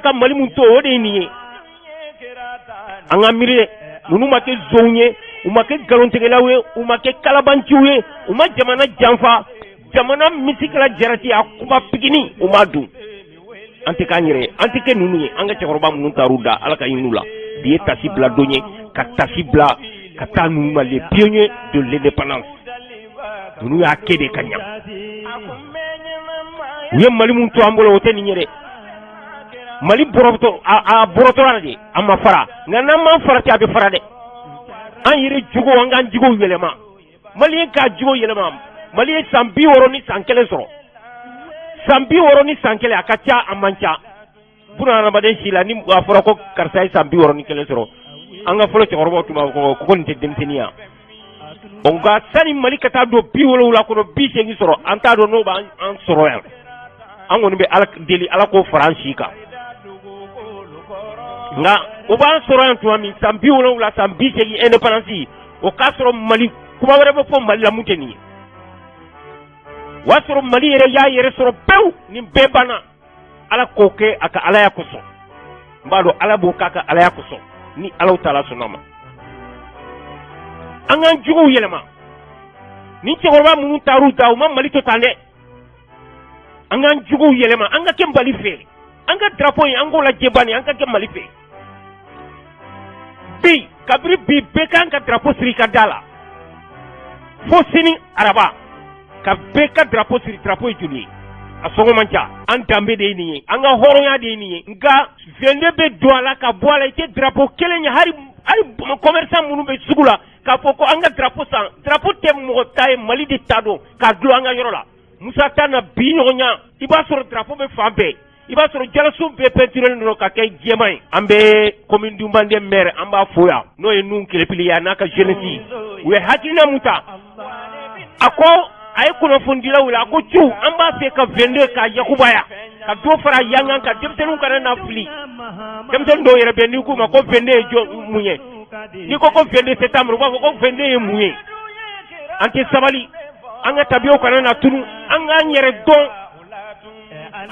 ka Mali mun to, o de ye nin ye. An ka miiri dɛ. Ninnu ma kɛ zonw ye, u ma kɛ nkalontigɛlaw ye, u ma kɛ kalabanciw ye, u ma jamana janfa. Jamana misikala jarati a kuba pigini, u ma dun. An tɛ k'an yɛrɛ ye, an tɛ kɛ ninnu ye. An ka cɛkɔrɔba minnu taar'u da, Ala ka hin'u la. Bi ye tasi bila don ye, ka tasi bila ka taa ninnu ma, les pionniers de l'indépendance. Ninnu y'a kɛ de ka ɲa. U ye Mali mun to an bolo, o tɛ nin ye dɛ. Mali bɔrɔtɔ, a bɔrɔtɔra de, a ma fara. Nka n'an m'an farati, a bɛ fara dɛ. An yɛrɛ jogo, an k'an jogow yɛlɛma. Malien k'a jogo yɛlɛma. Mali ye san 61 sɔrɔ. San 61, a ka ca, a man ca. Buna hadamaden si la, ni a fɔra ko karisa ye san 61 sɔrɔ, an ka fɔlɔ cɛkɔrɔbaw tun b'a fɔ ko nin tɛ denmisɛnnin ya. Nka sani Mali ka taa don 70 kɔnɔ, 80 sɔrɔ, an t'a dɔn n'o b'an sɔrɔ yan. An kɔni bɛ Ala deli, Ala k'o fara an si kan. Nka o b'an sɔrɔ yan tuma min, san 70, san 80 indépendance, o k'a sɔrɔ Mali kuma wɛrɛ bɛ fɔ Mali la mun tɛ nin ye. O y'a sɔrɔ Mali yɛrɛ y'a yɛrɛ sɔrɔ pewu, nin bɛɛ banna. Ala k'o kɛ a ka alaya kosɔn. N b'a dɔn Ala b'o k'a ka alaya kosɔn, ni Ala taala sɔnna ma. An k'an juguw yɛlɛma. Ni cɛkɔrɔba minnu taar'u da, u ma Mali to tan dɛ. An k'an juguw yɛlɛma, an ka kɛ Mali fɛ. An ka drapeau in, an k'o lajɛ bani, an ka kɛ Mali fɛ. Bi, kabiri bi, bɛɛ kan ka drapeau siri i ka da la fo sini araba, ka bɛɛ ka drapeau siri. Drapeau ye joli ye? A sɔngɔ man ca. An danbe de ye nin ye, an ka hɔrɔnya de ye nin ye. Nka 22 bɛ don a la ka bɔ a la, i tɛ drapeau kelen ye. Hali hali commerçant minnu bɛ sugu la k'a fɔ ko an ka drapeau san, drapeau tɛ mɔgɔ ta ye, Mali de ta don k'a dulon an ka yɔrɔ la. Musa ta na bi ɲɔgɔn ɲa, i b'a sɔrɔ drapeau bɛ fan bɛɛ, i b'a sɔrɔ jalaso bɛɛ peinturé don ka kɛ jɛman ye. An bɛ commune du Manden maire, an b'a fo yan, n'o ye Nun Kelepili ye, a n'a ka jeunesse. U ye hakilina mun ta, a ko a ye kunnafonidilaw wele, a ko cu an b'a fɛ ka 22 ka yakubaya, ka dɔ fara yangan ka denmisɛnninw kana na fili. Denmisɛnnin dɔw yɛrɛ bɛ, n'i k'u ma ko 22 ye jɔn mun ye, n'i ko ko 22 septembre, u b'a fɔ ko 22 ye mun ye. An tɛ sabali, an ka tabiyaw kana na tunu. An k'an yɛrɛ dɔn,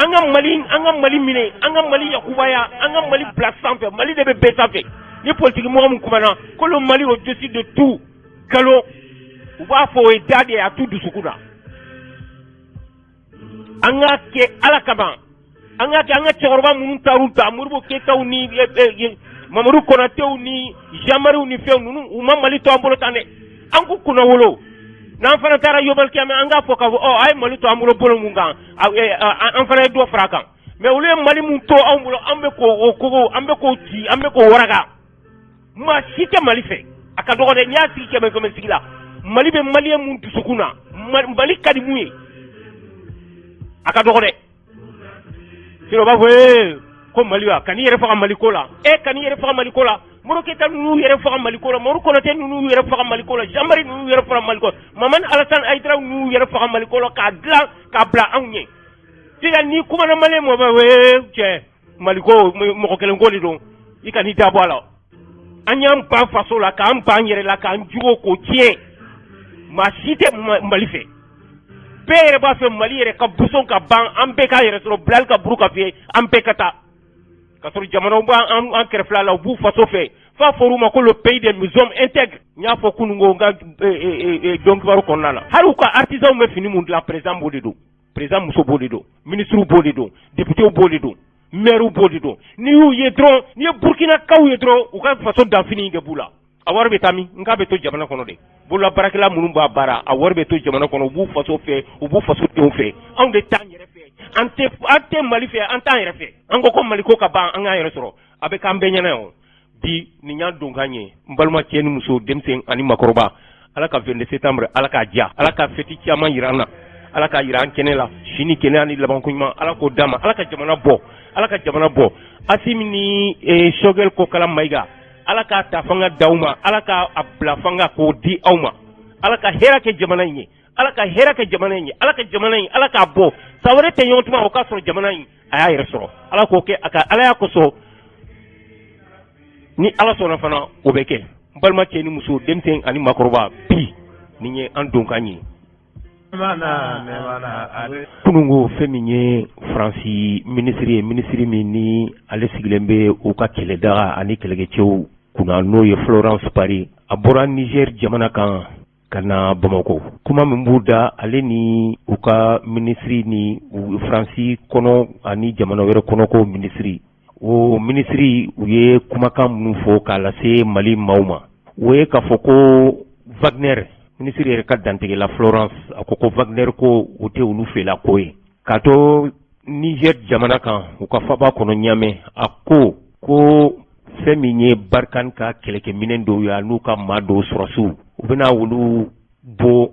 an ka Mali, an ka Mali minɛ, an ka Mali yakubaya, an ka Mali bila sanfɛ. Mali de bɛ bɛɛ sanfɛ. Ni politiki mɔgɔ min kumana ko le Mali au-dessus de tout, nkalon. U b'a fɔ, o ye da de ye, a t'u dusukun na. An k'a kɛ Ala kama, an k'a kɛ. An ka cɛkɔrɔba minnu taar'u ta, Modibo Keyitaw ni Mamadu Konatew ni Jean Marie ni fɛn ninnu, u ma Mali to an bolo tan dɛ. An k'u kunna wolo. N'an fana taara yobali kɛmɛ, an k'a fɔ k'a fɔ ɔ a ye Mali to an bolo bolo mun kan, an fana ye dɔ fara a kan. Mais olu ye Mali mun to anw bolo, an bɛ k'o kogo, an bɛ k'o ci, an bɛ k'o waraka. Maa si tɛ Mali fɛ, a ka dɔgɔ dɛ. N'i y'a sigi kɛmɛ kɛmɛ sigi la, Mali bɛ malien mun dusukun na, Mali ka di mun ye, a ka dɔgɔ dɛ. Sinon u b'a fɔ ee ko Mali wa, ka n'i yɛrɛ faga Mali ko la. E ka n'i yɛrɛ faga Mali ko la. Modibo Keyita ninnu yɛrɛ faga Mali ko la, Mamadu Konate ninnu yɛrɛ faga Mali ko la, Jean Marie ninnu yɛrɛ faga Mali ko la, Mamani Alassane Haidara ninnu yɛrɛ faga Mali ko la, k'a dilan k'a bila anw ɲɛ. Sisan n'i kumana malien mɔgɔ b'a fɔ ee cɛ, Mali ko mɔgɔ kelen ko de don, i ka n'i da bɔ a la. An y'an ban faso la, k'an ban yɛrɛ la, k'an jugo k'o tiɲɛ. Maa si tɛ Mali fɛ. Bɛɛ yɛrɛ b'a fɛ Mali yɛrɛ ka boson ka ban, an bɛɛ k'a yɛrɛ sɔrɔ. Bilali ka buru ka fiyɛ, an bɛɛ ka taa ka sɔrɔ jamanaw b'an an kɛrɛfɛla la, u b'u faso fɛ. F'a fɔr'u ma ko le pays des hommes intègres. N y'a fɔ kunun ko n ka dɔnkibaru kɔnɔna la, hali u ka artisans bɛ fini mun dilan, président b'o de don, président muso b'o de don, ministre b'o de don, député b'o de don, maire b'o de don. N'i y'u ye dɔrɔn, n'i ye Burkinakaw ye dɔrɔn, u ka faso danfini de b'u la. A wari bɛ taa min? N k'a bɛ to jamana kɔnɔ de. Bolola baarakɛla minnu b'a baara, a wari bɛ to jamana kɔnɔ. U b'u faso fɛ, u b'u faso denw fɛ. Anw de t'an yɛrɛ fɛ, an tɛ Mali fɛ, an t'an yɛrɛ fɛ. An ko ko Mali ko ka ban, an k'an yɛrɛ sɔrɔ. A bɛ k'an bɛɛ ɲɛna yan bi. Nin y'an donkan ye. N balima cɛ ni muso, denmisɛn ani makɔrɔba, Ala ka 22 septembre, Ala k'a diya, Ala ka fête caman yira an na, Ala k'a yira an kɛnɛ la, si ni kɛnɛya ni labanko ɲuman, Ala k'o d'an ma. Ala ka jamana bɔ, Ala ka jamana bɔ. Assimi ni Choguel Kokalla Maïga, Ala k'a ta fanga d'aw ma, Ala k'a bila fanga k'o di aw ma. Ala ka hɛrɛ kɛ jamana in ye, Ala ka hɛrɛ kɛ jamana in ye, Ala ka jamana in, Ala k'a bɔ. San wɛrɛ tɛ ɲɔgɔn tuma, o k'a sɔrɔ jamana in a y'a yɛrɛ sɔrɔ. Ala k'o kɛ a ka alaya kosɔn. Ni Ala sɔnna fana, o bɛ kɛ. N balima cɛ ni muso, denmisɛn ani makɔrɔba, bi nin ye an donkan ye. Kununko fɛn min ye Faransi minisiri ye, minisiri min ni ale sigilen bɛ u ka kɛlɛdaga ani kɛlɛkɛcɛw kunna, n'o ye Florence Parly, a bɔra Niger jamana kan ka na Bamakɔ. Kuma min b'u da, ale ni u ka minisiri ni Faransi kɔnɔ ani jamana wɛrɛ kɔnɔko minisiri, o minisiri, u ye kumakan minnu fɔ k'a lase Mali maaw ma, o ye k'a fɔ ko Wagner. Minisiri yɛrɛ ka dantigɛla, Florence, a ko ko Wagner ko o tɛ olu fɛla ko ye. K'a to Niger jamana kan, u ka faba kɔnɔ Ɲamɛ, a ko ko fɛn min ye Barkhane ka kɛlɛkɛminɛn dɔw ye n'u ka maa dɔw sɔrɔsiw, u bɛna olu bɔ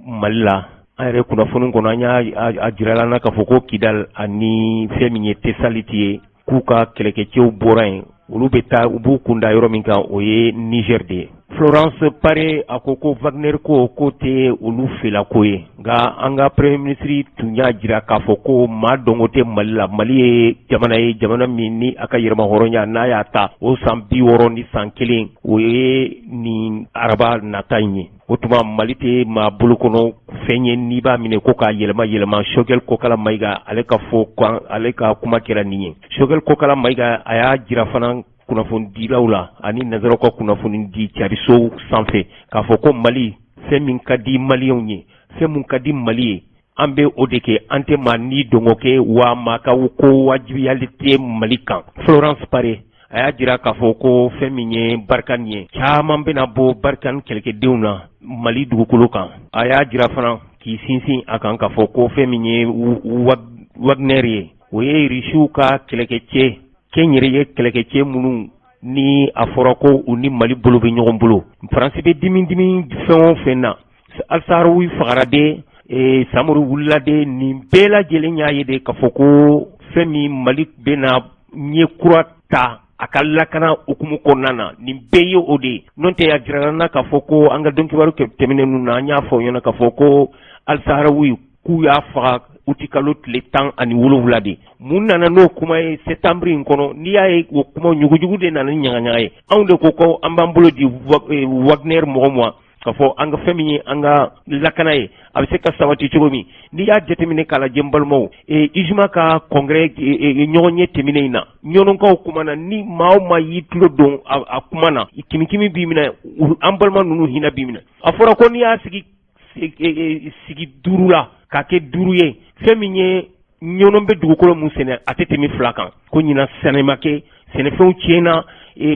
Mali la. An yɛrɛ kunnafoni kɔnɔ, an y'a jirala na k'a fɔ ko Kidal ani fɛn min ye Tesaliti ye, k'u ka kɛlɛkɛcɛw bɔra yen, olu bɛ taa, u b'u kunda yɔrɔ min kan, o ye Niger de ye. Florence Parly a ko ko Wagner ko k'o tɛ olu fɛla ko ye. Nka an ka premier ministre tun y'a jira k'a fɔ ko maa dɔnko tɛ Mali la. Mali ye jamana ye, jamana min ni a ka yɛrɛmahɔrɔnya n'a y'a ta o san 61, o ye nin araba nata in ye. O tuma Mali tɛ maa bolo kɔnɔ fɛn ye n'i b'a minɛ ko k'a yɛlɛma yɛlɛma. Choguel Kokalla Maïga, ale ka fɔ, ale ka kuma kɛra nin ye. Choguel Kokalla Maïga, a y'a jira fana kunnafonidilaw la ani nanzaraw ka kunnafoni di carisow sanfɛ k'a fɔ ko Mali, fɛn min ka di Maliyɛnw ye, fɛn min ka di Mali ye, an bɛ o de kɛ. An tɛ maa ni dɔngɔ kɛ, wa maa ka ko wajibiyali tɛ Mali kan. Florence Parly, a y'a jira k'a fɔ ko fɛn min ye Barkhane ye, caman bɛna bɔ Barkhane kɛlɛkɛdenw na Mali dugukolo kan. A y'a jira fana k'i sinsin a kan k'a fɔ ko fɛn min ye Wagner ye, o ye Irisiw ka kɛlɛkɛcɛ kɛnyɛrɛye kɛlɛkɛcɛ minnu ni a fɔra ko u ni Mali bolo bɛ ɲɔgɔn bolo. Faransi bɛ dimi dimi fɛn o fɛn na, Al-Sahraoui fagara de, Samori wulila de, nin bɛɛ lajɛlen y'a ye de k'a fɔ ko fɛn min Mali bɛna ɲɛ kura ta a ka lakana hukumu kɔnɔna na, nin bɛɛ ye o de ye. N'o tɛ, a jirala na k'a fɔ ko an ka dɔnkibaru tɛmɛnen ninnu na, an y'a fɔ ɲɛna k'a fɔ ko Al-Sahraoui, k'u y'a faga utikalo tile 17 de. Mun nana n'o kuma ye septembre in kɔnɔ? N'i y'a ye, o kuma ɲugujugu de nana ni ɲagaɲaga ye. Anw de ko ko an b'an bolo di Wagner mɔgɔ ma k'a fɔ an ka fɛn min ye an ka lakana ye, a bɛ se ka sabati cogo min. N'i y'a jateminɛ k'a lajɛ, n balimaw, UJMA ka congrès ɲɔgɔn ye tɛmɛnen in na, ɲɔnɔnkaw kuma na, ni maa o maa y'i tulo don a kuma na, kimikimi b'i minɛ. An balima ninnu hinɛ b'i minɛ. A fɔra ko n'i y'a sigi sigi duuru la k'a kɛ duuru ye, fɛn min ye ɲɔnɔ bɛ dugukolo mun sɛnɛ, a tɛ tɛmɛ fila kan. Ko ɲinan sɛnɛ ma kɛ, sɛnɛfɛnw tiɲɛna,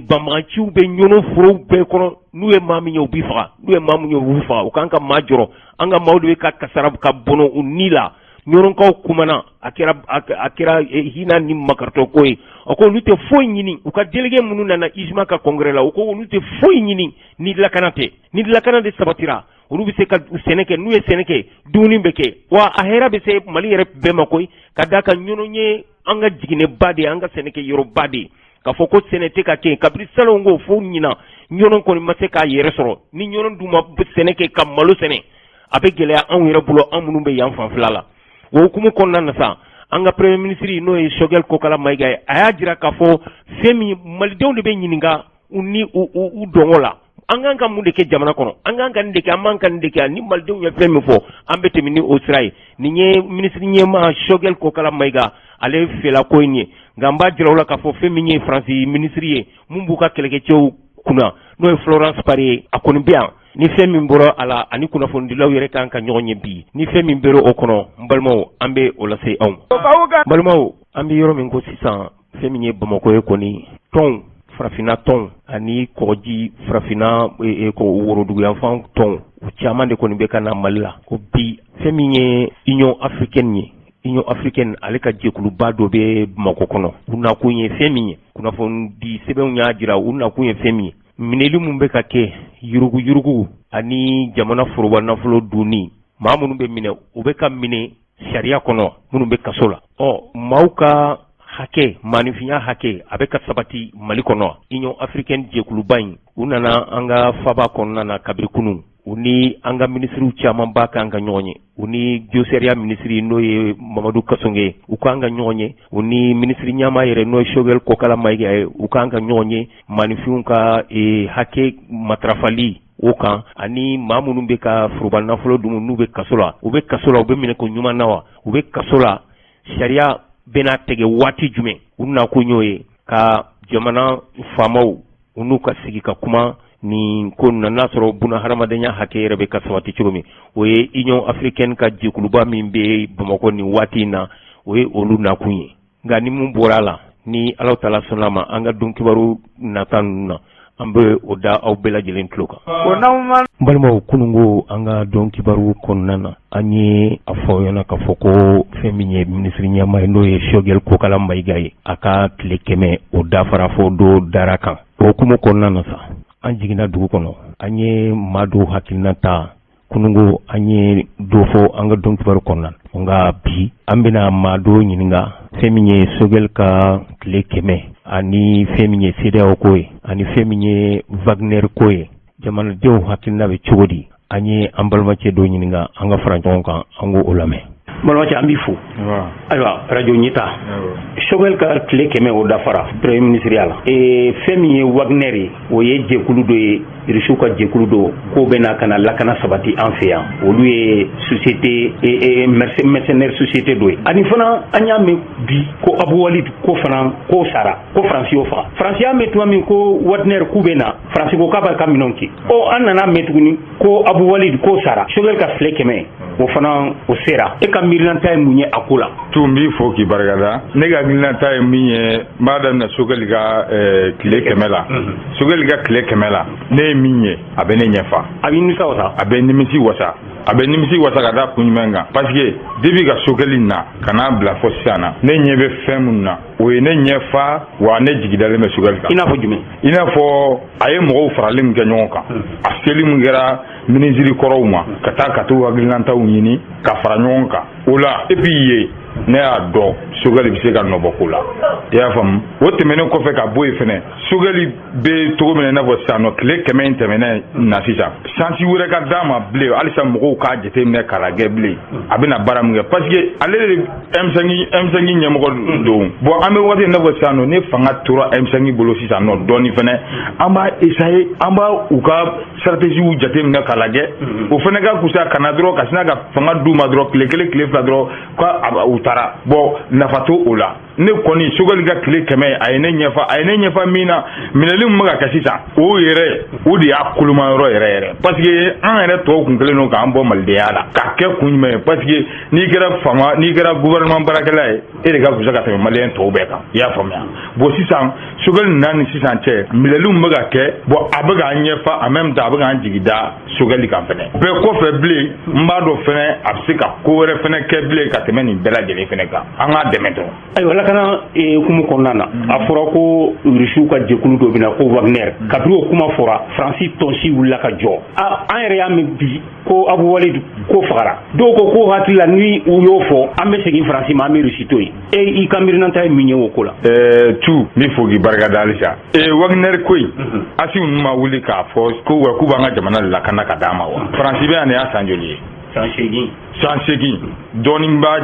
banbaganciw bɛ ɲɔnɔ forow bɛɛ kɔnɔ. N'u ye maa min ye, u b'i faga. N'u ye maa min ye, u b'u faga. U kan ka maa jɔrɔ. An ka maaw de bɛ ka kasara ka bɔnɔ u ni la. Ɲɔnɔkaw kumana, a kɛra hinɛ ni makaritɔ ko ye. A ko olu tɛ foyi ɲini. U ka délégué minnu nana UJMA ka congrès la, u ko olu tɛ foyi ɲini ni lakana tɛ. Ni lakana de sabatira, olu bɛ se ka sɛnɛ kɛ. N'u ye sɛnɛ kɛ, dumuni bɛ kɛ, wa a hɛrɛ bɛ se Mali yɛrɛ bɛɛ ma koyi. Ka d'a kan ɲɔnɔ ye an ka jiginɛba de ye, an ka sɛnɛkɛ yɔrɔba de ye. K'a fɔ ko sɛnɛ tɛ ka kɛ kabini salon ko fo ɲinan, ɲɔnɔ kɔni ma se k'a yɛrɛ sɔrɔ. Ni ɲɔnɔ dun ma sɛnɛ kɛ ka malo sɛnɛ, a bɛ gɛlɛya anw yɛrɛ bolo, an minnu bɛ yan fanfɛla la. O hukumu kɔnɔna na sa, an ka premier ministre, n'o ye Choguel Kokalla Maïga ye, a y'a jira k'a fɔ fɛn min, malidenw de bɛ ɲininka u ni u dɔngɔ la: an kan ka mun de kɛ jamana kɔnɔ? An kan ka nin de kɛ, an man ka nin de kɛ. Ni malidenw ye fɛn min fɔ, an bɛ tɛmɛ ni o sira ye. Nin ye minisiri ɲɛmaa Choguel Kokalla Maïga ale fɛla ko in ye. Nka n b'a jira u la k'a fɔ fɛn min ye Faransi minisiri ye mun b'u ka kɛlɛkɛcɛw kunna, n'o ye Florence Parly ye, a kɔni bɛ yan. Ni fɛn min bɔra a la, ani kunnafonidilaw yɛrɛ kan ka ɲɔgɔn ye bi, ni fɛn min bɛrɛ o kɔnɔ, n balimaw, an bɛ o lase aw ma. Balimaw, an bɛ yɔrɔ min ko sisan, fɛn min ye Bamakɔ ye kɔni, tɔn farafinna tɔn ani kɔgɔji farafinna woroduguyanfan tɔn, u caman de kɔni bɛ ka na Mali la. Ko bi, fɛn min ye Union africaine ye, Union africaine ale ka jɛkuluba dɔ bɛ Bamakɔ kɔnɔ. U nakun ye fɛn min ye, kunnafoni sɛbɛnw y'a jira, u nakun ye fɛn min ye, minɛli min bɛ ka kɛ, yuruguyurugu ani jamana foroba nafolo dunni, maa minnu bɛ minɛ, u bɛ ka minɛ sariya kɔnɔ, minnu bɛ kaso la, ɔ maaw ka hakɛ, maaninfinya hakɛ, a bɛ ka sabati Mali kɔnɔ. Union africaine jɛkuluba in, u nana an ka faba kɔnɔna na kabiri kunun. U ni an ka minisiriw camanba kan ka ɲɔgɔn ye. U ni josɛriya minisiri, n'o ye Mamadu Kassogué, u kan ka ɲɔgɔn ye. U ni minisiri ɲɛmaa yɛrɛ, n'o ye Choguel Kokalla Maïga ye, u kan ka ɲɔgɔn ye. Maaninfinw ka hakɛ matarafali. o kan, ani maa minnu bɛ ka foroba nafolo dun, n'u bɛ kaso la, u bɛ kaso la, u bɛ minɛ ko ɲuman na wa? U bɛ kaso la, sariya bɛna tigɛ waati jumɛn? U nakun y'o ye, ka jamana faamaw, u n'u ka sigi ka kuma nin ko na, n'a sɔrɔ buna hadamadenya hakɛ yɛrɛ bɛ ka sabati cogo min. O ye Union africaine ka jɛkuluba min bɛ Bamakɔ nin waati in na, o ye olu nakun ye. Nka ni mun bɔra a la, ni Ala taala sɔnna ma, an ka don kibaru nata ninnu na, an bɛ o da aw bɛɛ lajɛlen tulo kan. N balimaw, kununko an ka don kibaru kɔnɔna na, an ye a fɔ aw ɲɛna k'a fɔ ko fɛn min ye minisiri ɲɛmaa ye, n'o ye Choguel Kokala Mayiga ye, a ka tile 100 o dafara fɔ do dara kan. O hukumu kɔnɔna na sa, an jiginna dugu kɔnɔ, an ye maa dɔw hakilina ta. Kununko an ye dɔ fɔ an ka don kibaru kɔnɔna, nka bi an bɛna maa dɔw ɲininka fɛn min ye Choguel ka tile 100, ani fɛn min ye CEDEAO ko ye, ani fɛn min ye Wagner ko ye, jamanadenw hakilina bɛ cogo di. An ye an balimacɛ dɔw ɲininka, an ka fara ɲɔgɔn kan, an k'o lamɛn. Balimacɛ, an b'i fo. Ayiwa, radio Ɲɛta, Choguel ka tile 100 o dafara premier ministre la. Fɛn min ye Wagner ye, o ye jɛkulu dɔ ye, Irisiw ka jɛkulu dɔ k'o bɛ na ka na lakana sabati an fɛ yan. Olu ye société mercenaire société dɔ ye. Ani fana an y'a mɛn bi ko Abu Walid ko fana ko sara, ko Faransi y'o faga. Faransi y'a mɛn tuma min ko Wagner k'u bɛ na, Faransi ko k'a b'a ka minɛnw ci. Ɔ, an nana mɛn tuguni ko Abu Walid ko sara. Choguel ka tile 100 o fana o sera. E ka miirinata ye mun ye a ko la? Tu, n b'i fo k'i barikada. Ne ka hakilinata ye min ye, n b'a daminɛ Choguel ka tile 100 la. Choguel ka tile 100 la, ne ye min ye, a bɛ ne ɲɛfa. A b'i nimisi wasa. A bɛ nimisi wasa, a bɛ nimisi wasa ka da kun jumɛn kan? Parce que depuis ka Choguel na ka n'a bila fɔ sisan na, ne ɲɛ bɛ fɛn minnu na, o ye ne ɲɛfa wa ne jigi dalen bɛ Choguel kan. I n'a fɔ jumɛn? I n'a fɔ a ye mɔgɔw farali min kɛ ɲɔgɔn kan, a seli min kɛra minisiri kɔrɔw ma ka taa ka t'u hakilinataw ɲini ka fara ɲɔgɔn kan o la. Et puis ye, ne y'a dɔn Choguel bɛ se ka nɔbɔ ko la, i y'a faamu. O tɛmɛnen kɔfɛ ka bɔ yen fɛnɛ, Choguel bɛ cogo min na, i n'a fɔ sisan nɔ, tile 100 in tɛmɛnen na sisan, chance wɛrɛ ka d'a ma bilen. Halisa mɔgɔw k'a jateminɛ k'a lajɛ bilen, a bɛna baara min kɛ, parce que ale de M5 M5 ɲɛmɔgɔ don. Bon, an bɛ waati in n'a fɔ sisan nɔ, ni fanga tora M5 bolo sisan nɔ dɔɔni fɛnɛ, an b'a essayer, an b'a u ka stratégie jateminɛ k'a lajɛ. O fɛnɛ ka kusa ka na dɔrɔn ka sina ka fanga d'u ma dɔrɔn, tile 1, tile 2 dɔrɔn, ko u taara. Bon, nafa t'o o la. Ne kɔni, Choguel ka tile 100, a ye ne ɲɛfa, a ye ne ɲɛfa min na, minɛli min bɛ ka kɛ sisan, o yɛrɛ, o de y'a koloma yɔrɔ yɛrɛ yɛrɛ, parce que an yɛrɛ tɔw kun kɛlen don k'an bɔ malidenya la k'a kɛ kun jumɛn ye? Parce que n'i kɛra faama, n'i kɛra gouvernement baarakɛla ye, e de ka fisa ka tɛmɛ maliyɛn tɔw bɛɛ kan, i y'a faamuya. Bon, sisan Choguel nana ni sisan cɛ, minɛli min bɛ ka kɛ, bon, a bɛ k'an ɲɛfa, en même temps a bɛ k'an jigi da Choguel kan fɛnɛ. Bɛɛ kɔfɛ bilen, n b'a dɔn fɛnɛ a bɛ se ka ko wɛrɛ fɛnɛ kɛ bilen ka tɛmɛ nin bɛɛ lajɛlen fɛnɛ kan. An k'a dɛmɛ dɔrɔn. Ayiwa, lakana hukumu kɔnɔna na, a fɔra ko Rusiw ka jɛkulu dɔ bɛna, ko Wagner. Kabini o kuma fɔra, Faransi tɔnsi wulila ka jɔ. An yɛrɛ y'a mɛn bi ko Abu Walid ko fagara. Dɔw ko ko hakili la, ni u y'o fɔ, an bɛ segin Faransi ma, an bɛ Rusi to yen. E, i ka miirinata ye min ye o ko la? Tu, n b'i fo k'i barika da halisa. Wagner ko in, Assimi ninnu ma wuli k'a fɔ ko wa k'u b'an ka jamana lakana ka d'an ma wa? Faransi bɛ yan, nin y'a san joli ye? San 8. San 8 dɔɔni b'a,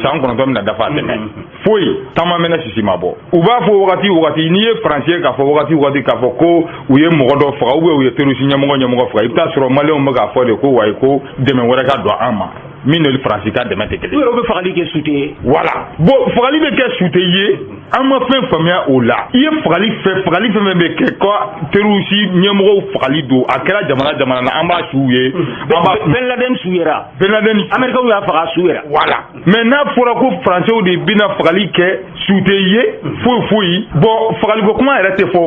san 9 bɛna dafa a tɛmɛ. Foyi taama mɛnɛ sisi ma bɔ. U b'a fɔ wagati wagati, n'i ye Faransi ye k'a fɔ wagati wagati k'a fɔ ko u ye mɔgɔ dɔ faga ou bien u ye terroriste ɲɛmɔgɔ faga, i bɛ taa sɔrɔ maliyɛnw bɛ k'a fɔ de ko wayi, ko dɛmɛ wɛrɛ ka don an ma min ni Faransi ka dɛmɛ tɛ kelen. U yɛrɛ bɛ fagali kɛ su tɛ. Voilà, bon, fagali bɛ kɛ su tɛ ye, an ma fɛn faamuya o la. I ye fagali fɛ, fagali fɛn fɛn bɛ kɛ ko terroriste ɲɛmɔgɔw fagali don, a kɛra jamana jamana na, an b'a su ye. An b'a Ben Laden su yɛrɛ. Ben Laden. Américains y'a faga su yɛrɛ. Voilà, mais n'a fɔra ko Français de bɛna fagali kɛ su tɛ ye, foyi foyi. Bon, fagaliko kuma yɛrɛ tɛ fɔ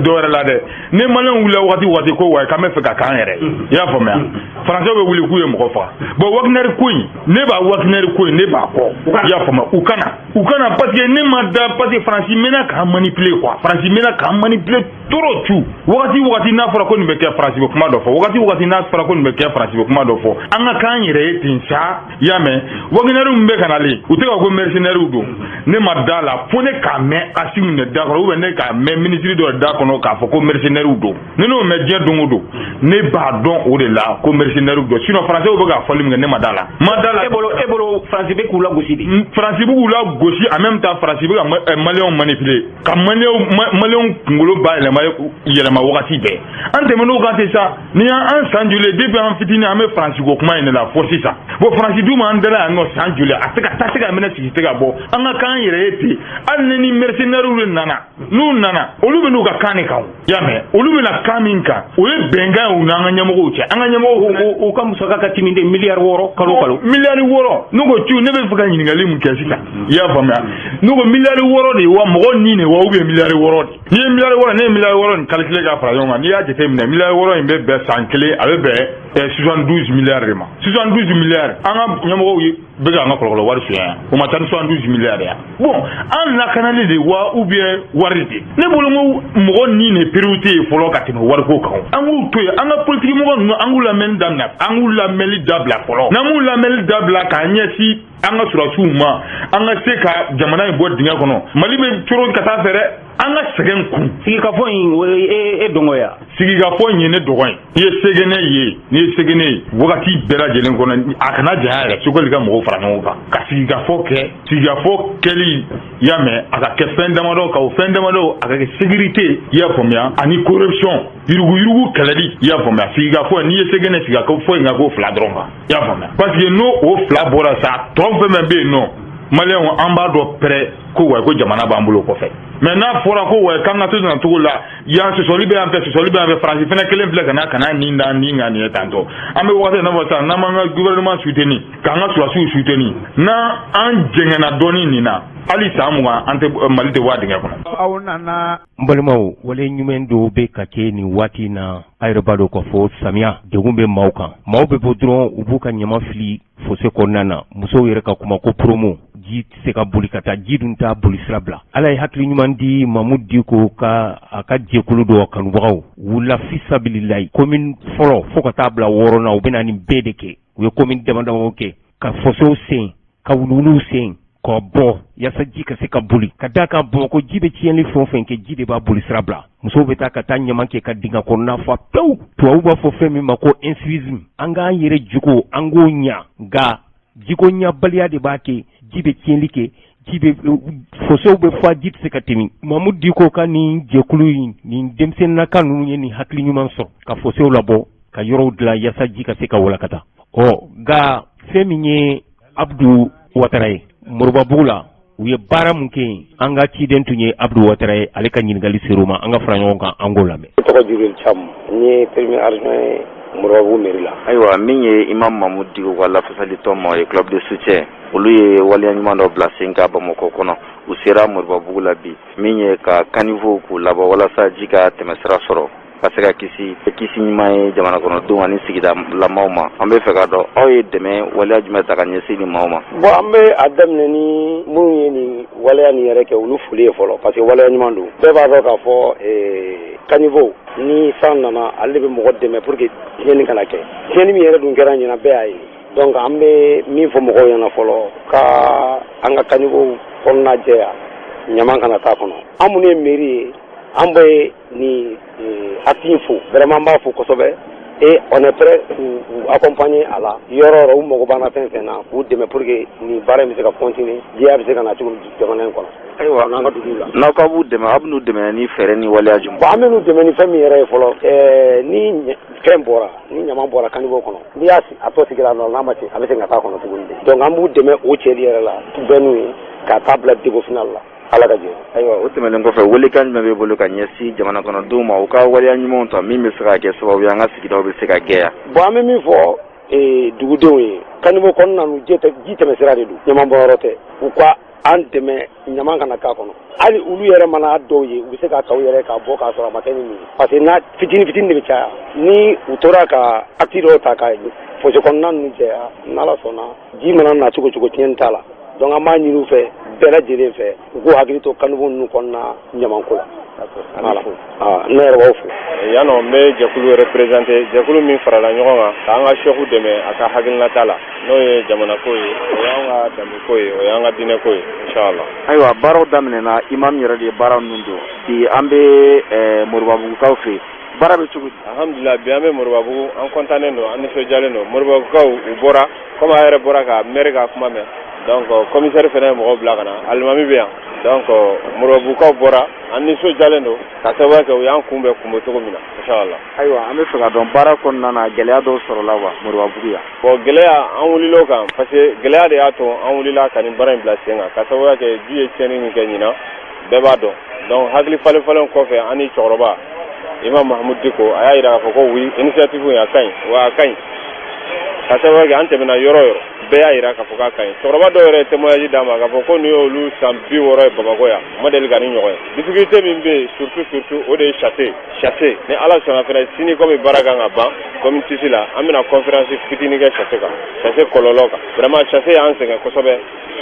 dɔ wɛrɛ la dɛ. Ni maliyɛnw wulila wagati wagati ko wayi, k'an bɛ fɛ ka k'an yɛrɛ ye, i y'a faamuya, Français bɛ wuli k'u ye mɔgɔ faga. Bon, Wagner ko in, ne b'a Wagner ko in, ne b'a kɔ, i y'a faamuya. U kana, u kana, parce que ne ma da, parce que Faransi mɛnna k'an manipuler quoi. Faransi mɛnna k'an manipuler trop. Tu, wagati wagati n'a fɔra ko nin bɛ kɛ, Faransi bɛ kuma dɔ fɔ. Wagati wagati n'a fɔra ko nin bɛ kɛ, Faransi bɛ kuma dɔ fɔ. An ka k'an yɛrɛ ye. ten sa. I y'a mɛn, Wagner min bɛ ka nalen, u tɛ ka ko mercenaires don. Ne ma da la fo ne k'a mɛn Assimi de da kɔnɔ, ou bien ne k'a mɛn ministre dɔ da kɔnɔ k'a fɔ ko mercenaires don. Ne n'o mɛn diɲɛ don o don, ne b'a dɔn o de la ko mercenaires don. Sinon français bɛ ka fɔli min kɛ, ne ma da la, ma da la. E bolo Faransi bɛ k'u lagosi de? Faransi bɛ k'u lagosi, en même temps Faransi bɛ ka Maliyɛnw manipuler, ka Maliyɛnw kunkolo bayɛlɛma yɛlɛma wagati bɛɛ. An tɛmɛn'o kan ten sa. Ni y'an san joli, depuis an fitinin an bɛ Faransi ko kuma in de la fo sisan. Bon, Faransi dun m'an dala yan nɔ san joli, a tɛ ka taa, tɛ ka minɛ, sigi tɛ ka bɔ. An ka k'an yɛrɛ ye ten. Hali ni mercenaires de nana, n'u nana, olu bɛ n'u ka kan de kan o. I y'a mɛn, olu bɛna kan min kan, o ye bɛnkan ye u n'an ka ɲɛmɔgɔw cɛ, an ka ɲɛmɔgɔw. U ka musaka ka timiden miliyari 6 kalo kalo. Miliyari 6, ne ko cu, ne bɛ fɛ ka ɲininkali mun kɛ sisan, i y'a faamuya? Ne ko miliyari 6 de wa, mɔgɔ nin de wa, ou bien miliyari 6 de? N'i ye miliyari 6, ne ye miliyari 6 nin calculer ka fara ɲɔgɔn kan, n'i y'a jateminɛ, miliyari 6 in bɛ bɛn san kelen, a bɛ bɛn 72 milliards de ma. 72 milliards, an ka ɲɛmɔgɔw ye bɛ k'an ka kɔlɔlɔ wari suɲɛ yan, o ma taa ni 72 milliards ya. Bon, an lakanali de wa, ou bien wari de? Ne bolo n ko mɔgɔ nin de priorité ye fɔlɔ ka tɛmɛ wariko kan. An k'u to yen, an ka politique mɔgɔ ninnu, an k'u lamɛnni daminɛ, an k'u lamɛnli dabila fɔlɔ. N'an m'u lamɛnli dabila k'an ɲɛsin an ka sɔrɔdasiw ma, an ka se ka jamana in bɔ dingɛ kɔnɔ, Mali bɛ coro ka taa fɛ dɛ. An ka sɛgɛn kun. Sigikafɔ in, o ye e dɔngɔ ya? Sigikafɔ in ye ne dɔgɔ ye. N'i ye Ségéné ye, n'i ye Ségéné ye wagati bɛɛ lajɛlen kɔnɔ, a kana janya yɛrɛ, Choguel ka mɔgɔw fara ɲɔgɔn kan ka sigikafɔ kɛ. Sigikafɔ kɛli, i y'a mɛn, a ka kɛ fɛn damadɔ kan. O fɛn damadɔ, a ka kɛ sécurité, i y'a faamuya, ani corruption, yuruguyurugu kɛlɛli, i y'a faamuya. Sigikafɔ, n'i ye Ségéné, sigikafɔ in ka k'o fila dɔrɔn kan, i y'a faamuya, parce que n'o o fila bɔra sa, tɔ fɛn fɛn bɛ yen nɔ, Maliyɛnw, an b'a dɔn pɛrɛ ko wa ko jamana b'an bolo kɔfɛ. Mais n'a fɔra ko wa k'an ka to na cogo la yan, sɔsɔli bɛ yan fɛ, sɔsɔli bɛ yan fɛ, Faransi fɛnɛ kelen filɛ ka na nin da nin kan nin ye tantɔ. An bɛ wagati n'a fɔ sisan, n'an m'an ka gouvernement soutenir, k'an ka sɔrɔdasiw soutenir, n'an an jɛngɛnna dɔɔni nin na, hali san 20, an tɛ Mali tɛ bɔ a dingɛ kɔnɔ. Aw nana. N balimaw, wale ɲuman dɔw bɛ ka kɛ nin waati in na. A yɛrɛ b'a dɔn k'a fɔ samiya degun bɛ maaw kan. Maaw bɛ bɔ dɔrɔn, u b'u ka ɲama fili fossé kɔnɔna na. Musow yɛrɛ ka kuma ko promo, ji tɛ se ka boli ka taa, ji dun t'a boli sira bila. Ala ye hakili ɲuman di Mamu Diko ka a ka jɛkulu dɔ kanubagaw wulila fisabililayi, commune fɔlɔ fo ka taa bila wɔɔrɔnan, u bɛna nin bɛɛ de kɛ. U ye commune dama damaw kɛ ka fosséw sen, ka wuluwuluw sen k'a bɔ yaasa ji ka se ka boli ka d'a kan. Bamakɔ ji bɛ tiɲɛni fɛn o fɛn kɛ, ji de b'a boli sira bila. Musow bɛ taa ka taa ɲaman kɛ ka dingɛ kɔnɔna fa pewu. Tubabu b'a fɔ fɛn min ma ko incivisme. An k'an yɛrɛ jogo, an k'o ɲa, nka jiko ɲabaliya de b'a kɛ ji bɛ tiɲɛli kɛ, ji bɛ fosséw bɛ fa, ji tɛ se ka tɛmɛ. Mamu Diko ka nin jɛkulu in, nin denmisɛnninnaka ninnu ye nin hakili ɲuman sɔrɔ ka fosséw labɔ, ka yɔrɔw dilan yaasa ji ka se ka walakata. Ɔ nka fɛn min ye Abdu Watara ye Moribabugu la, u ye baara mun kɛ yen, an ka ciden tun ye Abdu Watara ye, ale ka ɲininkali ser'o ma. An ka fara ɲɔgɔn kan, an k'o lamɛn. Ne tɔgɔ Jibril Cam, n ye premier adjoint ye Moribabugu mairie la. Ayiwa, min ye Imam Mamudu Diko ka lafasali tɔn ma ye, club de soutien, olu ye waleya ɲuman dɔ bila sen kan Bamakɔ kɔnɔ. U sera Moribabugu la bi, min ye ka caniveau k'u labɔ walasa ji ka tɛmɛsira sɔrɔ, ka se ka kisi ɲuman ye jamana kɔnɔdenw ani sigida lamaaw ma. An bɛ fɛ ka dɔn, aw ye dɛmɛ waleya jumɛn ta ka ɲɛsin nin maaw ma? Bon, an bɛ a daminɛ ni minnu ye nin waleya nin yɛrɛ kɛ, olu foli ye fɔlɔ, parce que waleya ɲuman don. Bɛɛ b'a dɔn k'a fɔ caniveau, ni san nana, ale de bɛ mɔgɔ dɛmɛ pour que tiɲɛni kana kɛ. Tiɲɛni min yɛrɛ dun kɛra ɲinan, bɛɛ y'a ye. Donc an bɛ min fɔ mɔgɔw ɲɛna fɔlɔ, ka an ka caniveau kɔnɔna jɛya, ɲaman kana taa kɔnɔ. An minnu ye mairie ye, an bɛ nin acte in fo, vraiment an b'a fo kosɛbɛ, et on est prêt k'u accompagner a la yɔrɔ o yɔrɔ u mago b'an na fɛn fɛn na, k'u dɛmɛ pour que nin baara in bɛ se ka continuer, jɛya bɛ se ka na cogo min jamana in kɔnɔ. Ayiwa, n'an ka duguw la. N'aw k'aw b'u dɛmɛ, aw bɛ n'u dɛmɛ ni fɛɛrɛ ni waleya jumɛn? Bon, an bɛ n'u dɛmɛ ni fɛn min yɛrɛ ye fɔlɔ, ni fɛn bɔra, ni ɲama bɔra caniveau kɔnɔ, n'i y'a a tɔ sigira nɔ, n'a ma ci, a bɛ segin ka taa kɔnɔ tuguni de. Donc an b'u dɛmɛ o cɛli yɛrɛ la bɛɛ n'u ye ka taa bila dépôt final la. Ala ka jɛ. Ayiwa, o tɛmɛnen kɔfɛ, welekan jumɛn b'e bolo ka ɲɛsin jamana kɔnɔdenw ma, u ka waleya ɲumanw ta min bɛ se ka kɛ sababu ye an ka sigidaw bɛ se ka gɛya? Bon, an bɛ min fɔ dugudenw ye, caniveau kɔnɔna ninnu, ji tɛmɛsira de don, ɲaman bɔyɔrɔ tɛ. U ka an dɛmɛ ɲaman kana k'a kɔnɔ. Hali olu yɛrɛ mana dɔw ye, u bɛ se k'a ta u yɛrɛ k'a bɔ k'a sɔrɔ a ma kɛ ni nin ye, parce que n'a fitini fitini de bɛ caya. Ni u tora ka acte dɔw ta ka fossé kɔnɔna ninnu jɛya, n'Ala sɔnna, ji mana na cogo cogo, tiɲɛni t'a la. Donc an b'a ɲini u fɛ, bɛɛ lajɛlen fɛ, u k'u hakili to caniveau ninnu kɔnɔna ɲamanko la. Voilà, ne yɛrɛ b'aw fo. Yan nɔ, n bɛ jɛkulu représenter, jɛkulu min farala ɲɔgɔn kan k'an ka chef dɛmɛ a ka hakilinata la, n'o ye jamanako ye, o y'an ka danbeko ye, o y'an ka diinɛko ye, inchallah. Ayiwa, baaraw daminɛna, imam yɛrɛ de ye baara ninnu don. Bi an bɛ Moribabugukaw fɛ yen, baara bɛ cogo di? Alhamdulilah, bi an bɛ Moribabugu, an kɔntannen don, an nisɔndiyalen don. Moribabugukaw u bɔra komi a yɛrɛ bɔra ka maire ka kuma mɛn. Donc commissaire fana ye mɔgɔw bila ka na, alimami bɛ yan. Donc Moribabugukaw bɔra, an nisɔndiyalen don ka sababu kɛ u y'an kunbɛn kunbɛn cogo min na, inchallah. Ayiwa, an bɛ fɛ ka dɔn, baara kɔnɔna na, gɛlɛya dɔw sɔrɔla wa Moribabugu yan? Bon, gɛlɛya, an wulila o kan, parce que gɛlɛya de y'a to an wulila ka nin baara in bila sen kan, ka sababu kɛ ji ye tiɲɛni min kɛ ɲinan, bɛɛ b'a dɔn. Donc hakili falen falen kɔfɛ, an ni cɛkɔrɔba Imam Mahamudu Diko, a y'a jira k'a fɔ ko oui, initiative in a ka ɲi wa, a ka ɲi, ka sababu kɛ an tɛmɛna yɔrɔ yɔrɔ, bɛɛ y'a jira k'a fɔ k'a ka ɲi. Cɛkɔrɔba dɔw yɛrɛ ye témoignage d'a ma k'a fɔ ko nin y'olu san 60 ye Bamakɔ yan, u ma deli ka ni ɲɔgɔn ye. Difficulté min bɛ yen surtout surtout, o de ye châssis châssis. Ni Ala sɔnna fɛnɛ, sini komi baara kan ka ban commune 6 la, an bɛna conférence fitinin kɛ châssis kan, châssis kɔlɔlɔ kan. Vraiment, châssis y'an sɛgɛn kosɛbɛ.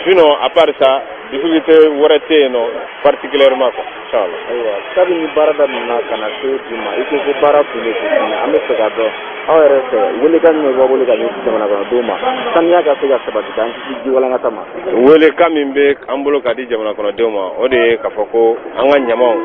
Sinon, à part ça, difficulté wɛrɛ tɛ yen nɔ particulièrement quoi, inchallah. Ayiwa, kabini baara daminɛna ka na se bi ma, i ko ko baara kun bɛ ten. An bɛ fɛ ka dɔn, aw yɛrɛ fɛ, welekan jumɛn b'aw bolo ka ɲɛsin jamana kɔnɔdenw ma, saniya ka se ka sabati k'an kisi jiwalankata ma? Welekan min bɛ an bolo ka di jamana kɔnɔdenw ma, o de ye k'a fɔ ko an ka ɲamaw,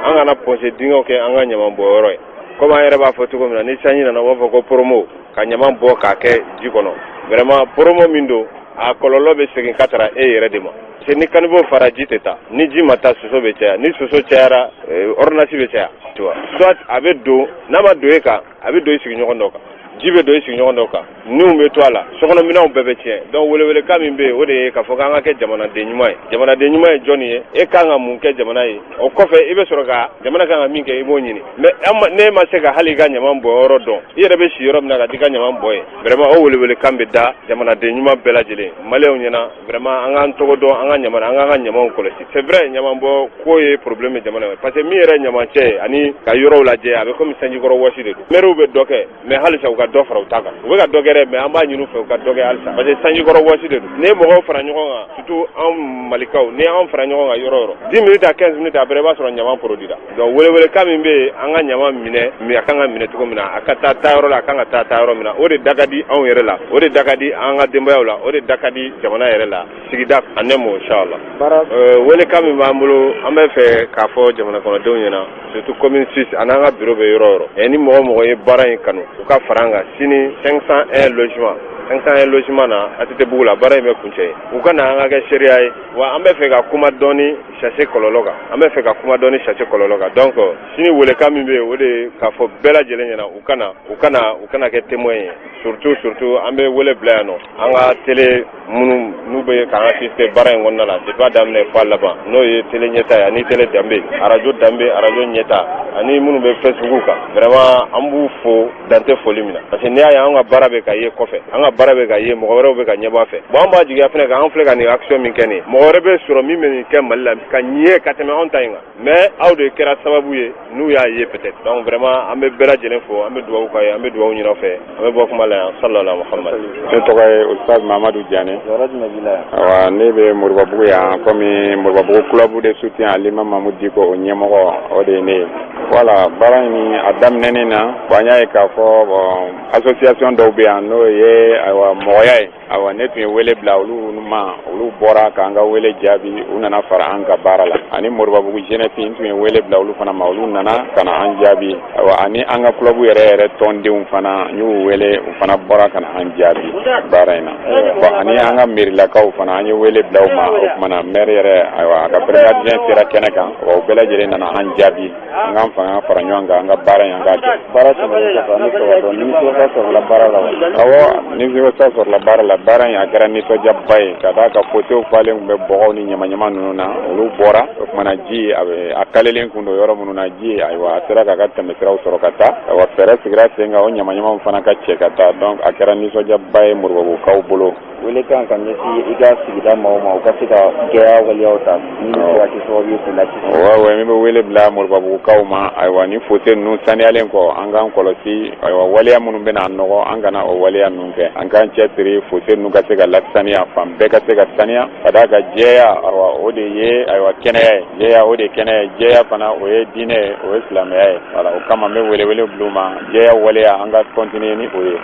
an kana pɔnse dingɛw kɛ an ka ɲama bɔyɔrɔ ye. Komi an yɛrɛ b'a fɔ cogo min na, ni sanji nana, u b'a fɔ ko promo ka ɲama bɔ k'a kɛ ji kɔnɔ. Vraiment, promo min don, a kɔlɔlɔ bɛ segin ka taara e yɛrɛ de ma, parce que ni caniveau fara, ji tɛ taa. Ni ji ma taa, soso bɛ caya. Ni soso cayara, ordonnance bɛ caya, tu vois. Soit a bɛ don, n'a ma don e kan, a bɛ don i sigiɲɔgɔn dɔ kan, ji bɛ don i sigiɲɔgɔn dɔ kan, niw bɛ to a la, sokɔnɔminɛnw bɛɛ bɛ tiɲɛ. Donc welewelekan min bɛ yen, o de ye k'a fɔ k'an ka kɛ jamanaden ɲuman ye. Jamanaden ɲuman ye jɔnni ye? E kan ka mun kɛ jamana ye? O kɔfɛ, i bɛ sɔrɔ ka jamana kan ka min kɛ, i b'o ɲini. Mais ne ma se ka hali i ka ɲama bɔ yɔrɔ dɔn, i yɛrɛ bɛ si yɔrɔ min na ka t'i ka ɲama bɔ yen. Vraiment, o welewelekan bɛ da jamanaden ɲuman bɛɛ lajɛlen, maliyɛnw ɲɛna. Vraiment, an k'an tɔgɔ dɔn, an ka ɲama, an k'an ka ɲamaw kɔlɔsi. C'est vrai, ɲama bɔ ko ye problème ye jamana ye, parce que min yɛrɛ ye ɲamacɛ ye ani ka yɔrɔw lajɛ, a bɛ komi sanjikɔrɔ wɔsi de don. Maires bɛ dɔ kɛ, mais halisa u ka dɔ fara u ta kan. U bɛ ka dɔ kɛ dɛ, mais an b'a ɲini u fɛ u ka dɔ kɛ halisa, parce que sanjikɔrɔ wɔsi de don. Ni ye mɔgɔw fara ɲɔgɔn kan, surtout anw malikaw, ni anw fara ɲɔgɔn kan yɔrɔ yɔrɔ, 10 minutes à 15 minutes après, i b'a sɔrɔ ɲama produira. Donc welewelekan min bɛ yen, an ka ɲama minɛ, a kan ka minɛ cogo min na, a ka taa taa yɔrɔ la, a kan ka taa taa yɔrɔ min na, o de da ka di anw yɛrɛ la, o de da ka di an ka denbayaw la, o de da ka di jamana yɛrɛ la, sigida en un mot, inchallah. Welekan min b'an bolo, an bɛ fɛ k'a fɔ jamana kɔnɔdenw ɲɛna, surtout commune 6 ani an ka bureau bɛ yɔrɔ yɔrɔ, ni mɔgɔ mɔgɔ ye baara in kanu, u ka fara an kan. Sini, 501 logement, 501 logement na ATT bugu la, baara in bɛ kuncɛ ye. U ka na, an ka kɛ seereya ye. Wa an bɛ fɛ ka kuma dɔɔni châssis kɔlɔlɔ kan, an bɛ fɛ ka kuma dɔɔni châssis kɔlɔlɔ kan. Donc sini, welekan min bɛ yen, o de ye k'a fɔ bɛɛ lajɛlen ɲɛna, u kana u kana u kana kɛ témoin ye. Surtout surtout, an bɛ wele bila yan nɔ, an ka télé minnu n'u bɛ k'an assister baara in kɔnɔna la depuis a daminɛ f'a laban, n'o ye télé ɲɛta ye ani télé danbe, arajo danbe, arajo ɲɛta, ani minnu bɛ Facebook kan. Vraiment, an b'u fo dan tɛ foli min na, parce que n'i y'a ye an ka baara bɛ ka ye kɔfɛ, an ka baara bɛ ka ye, mɔgɔ wɛrɛw bɛ ka ɲɛbɔ a fɛ. Bon, an b'a jigiya fɛnɛ kan, an filɛ ka nin action min kɛ nin ye, mɔgɔ wɛrɛ bɛ sɔrɔ min bɛ nin kɛ Mali la ka ɲɛ ka tɛmɛ anw ta in kan, mais aw de kɛra sababu ye n'u y'a ye peut-être. Donc vraiment, an bɛ bɛɛ lajɛlen fo, an bɛ dugawu k'a ye, an bɛ dugawu ɲini aw fɛ. An bɛ bɔ kuma la yan. Sallallahu Muhammad. Ne tɔgɔ ye Ustaz Mamadu Diane. Jɔyɔrɔ jumɛn b'i la yan? Awa, ne bɛ Moribabugu yan komi Moribabugu club de soutien à l'imam Mahmoud Dicko, o ɲɛmɔgɔ, o de ye ne ye. Voilà, baara in a daminɛni na, bon, an y'a ye k'a fɔ, bon, association dɔw bɛ yan, n'o ye, ayiwa, mɔgɔya ye. Ayiwa, ne tun ye wele bila olu ma, olu bɔra k'an ka wele jaabi, u nana fara an ka baara la. Ani Moribabugu jeunesse, n tun ye wele bila olu fana ma, olu nana ka na an jaabi. Ayiwa, ani an ka club yɛrɛ yɛrɛ tɔndenw fana, n y'u wele, u fana bɔra ka na an jaabi baara in na. Bon, ani an ka mairilakaw fana, an ye wele bila u ma. O tuma na, maire yɛrɛ, ayiwa, a ka premier adjoint sera kɛnɛ kan wa, u bɛɛ lajɛlen nana an jaabi, an k'an fanga fara ɲɔgɔn kan, an ka baara in, an k'a kɛ. Baara tɛmɛnen kɔfɛ, an bɛ fɛ ka dɔn, nimisiwasa sɔrɔla baara la wa? Awɔ, nimisiwasa sɔrɔla baara la. Baara in a kɛra nisɔndiyaba ye, ka d'a kan fosséw falen tun bɛ bɔgɔw ni ɲamaɲama ninnu na, olu bɔra. O tuma na, ji a bɛ a kalelen kun don yɔrɔ minnu na, ji, ayiwa, a sera k'a ka tɛmɛsiraw sɔrɔ ka taa. Ayiwa, fɛɛrɛ sigira sen kan, o ɲamaɲamaw fana ka cɛ ka taa. Donc a kɛra nisɔndiyaba ye Moribabugukaw bolo. Welekan ka ɲɛsin i ka sigida maaw ma, u ka se ka gɛlɛya waleyaw ta min bɛ se ka kɛ sababu ye k'u lakisi. Wa min bɛ wele bila Moribabugukaw ma, ayiwa, ni fossé ninnu saniyalen kɔ, an k'an kɔlɔsi, ayiwa, waleya minnu bɛna nɔgɔ, an kana o waleya ninnu kɛ. An k'an cɛ siri fossé quartier ninnu ka se ka lasaniya, fan bɛɛ ka se ka saniya, ka d'a kan jɛya, ayiwa, o de ye, ayiwa, kɛnɛya ye. Jɛya, o de ye kɛnɛya ye. Jɛya fana, o ye diinɛ ye, o ye silamɛya ye. Voilà, o kama n bɛ welewele bila u ma, jɛya waleya, an ka continuer ni o ye.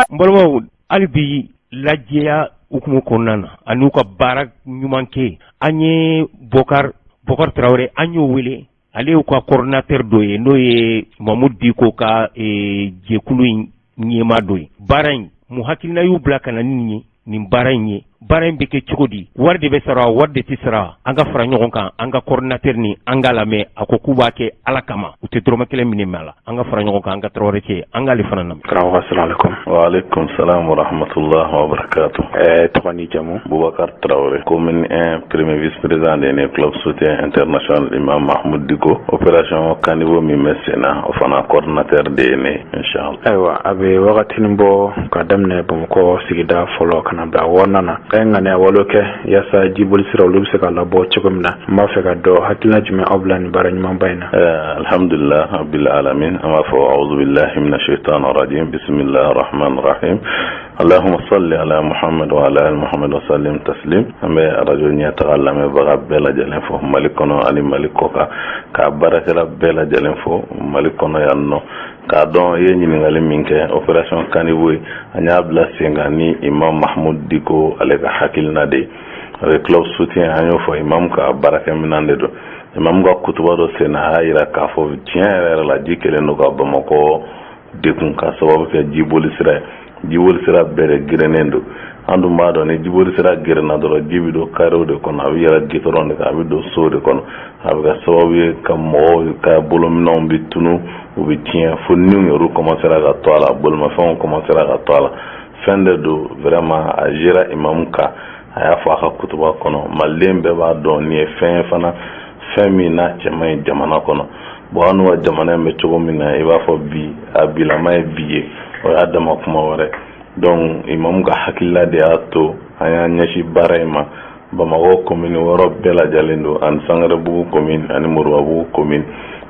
N balimaw, hali bi lajɛya hukumu kɔnɔna na ani ka baara ɲuman kɛ, an ye Bɔkar Bɔkar Tarawele, an y'o wele. Ale y'u ka coordinateur dɔ ye, n'o ye Mamudu Diko ka jɛkulu in ɲɛmaa dɔ ye. Baara in, mun hakilina y'u bila ka na ni nin ye, nin baara in ye? Baara in bɛ kɛ cogo di? Wari de bɛ sara, wari de tɛ sara? An ka fara ɲɔgɔn kan, an ka coordinateur ni an k'a lamɛn. A ko k'u b'a kɛ Ala kama, u tɛ dɔrɔmɛ kelen minɛ a la. An ka fara ɲɔgɔn kan, an ka Tarawele cɛ, an k'ale fana lamɛn. Karamɔgɔ, asalaamaaleykum. Waaleykum salam wa rahmatullah wa barakatuh. Tɔgɔ ni jamu? Boubacar Traoré, commune 1 premier vice-président de ne club soutien international Imam Mahmoud Dicko. Opération caniveau min bɛ sen na, o fana coordinateur de ye ne, inchallah. Ayiwa, a bɛ wagatinin bɔ ka daminɛ Bamakɔ sigida fɔlɔ ka na bila wɔɔrɔnan na, a ye ŋaniya walo kɛ yaasa jiboli sira olu bɛ se ka labɔ cogo min na. N b'a fɛ ka dɔn hakilina jumɛn aw bila nin baara ɲumanba in na? Alhamdulillah rabbil alamin. An b'a fɔ a'udhu billahi minash shaitanir rajim, bismillahir rahmanir rahim, allahumma salli ala Muhammad wa ala ali Muhammad wa sallim taslim. An bɛ radio Ɲɛtaga lamɛnbaga bɛɛ lajɛlen fo Mali kɔnɔ ani Mali kɔkan, k'a baarakɛla bɛɛ lajɛlen fo Mali kɔnɔ yan nɔ. K'a dɔn i ye ɲininkali min kɛ, opération caniveau ye, an y'a bila sen kan ni Imam Mahmoud Dicko ale ka hakilina de ye. O ye club soutien, an y'o fɔ, imam ka baarakɛminɛn de don. Imam ka kutuba dɔ sen na, a y'a yira k'a fɔ tiɲɛ yɛrɛ yɛrɛ la, ji kɛlen don ka Bamakɔ dekun ka sababu kɛ jiboli sira ye. Jiboli sira bɛɛ de gerennen don. An dun b'a dɔn, ni jiboli sira gerenna dɔrɔn, ji bɛ don karew de kɔnɔ, a bɛ yɛlɛ gitɔrɔn de kan, a bɛ don so de kɔnɔ. A bɛ kɛ sababu ye ka mɔgɔw ka bolominɛnw bɛ tunu, u bɛ tiɲɛ, fo niw yɛrɛ commencera ka to a la, bolimafɛnw commencera ka to a la. Fɛn de don vraiment, a gera imam kan. A y'a fɔ a ka kutuba kɔnɔ, maliden bɛɛ b'a dɔn nin ye fɛn ye fana, fɛn min n'a cɛ man ɲi jamana kɔnɔ. Bon, an ka jamana in bɛ cogo min na, i b'a fɔ bi a bilama ye bi ye, o y'a dama kuma wɛrɛ. Donc imamu ka hakilila de y'a to an y'an ɲɛsin baara in ma. Bamakɔ commune wɔɔrɔ bɛɛ lajɛlen don, ani Sangarebugu commune ani Moribabugu commune.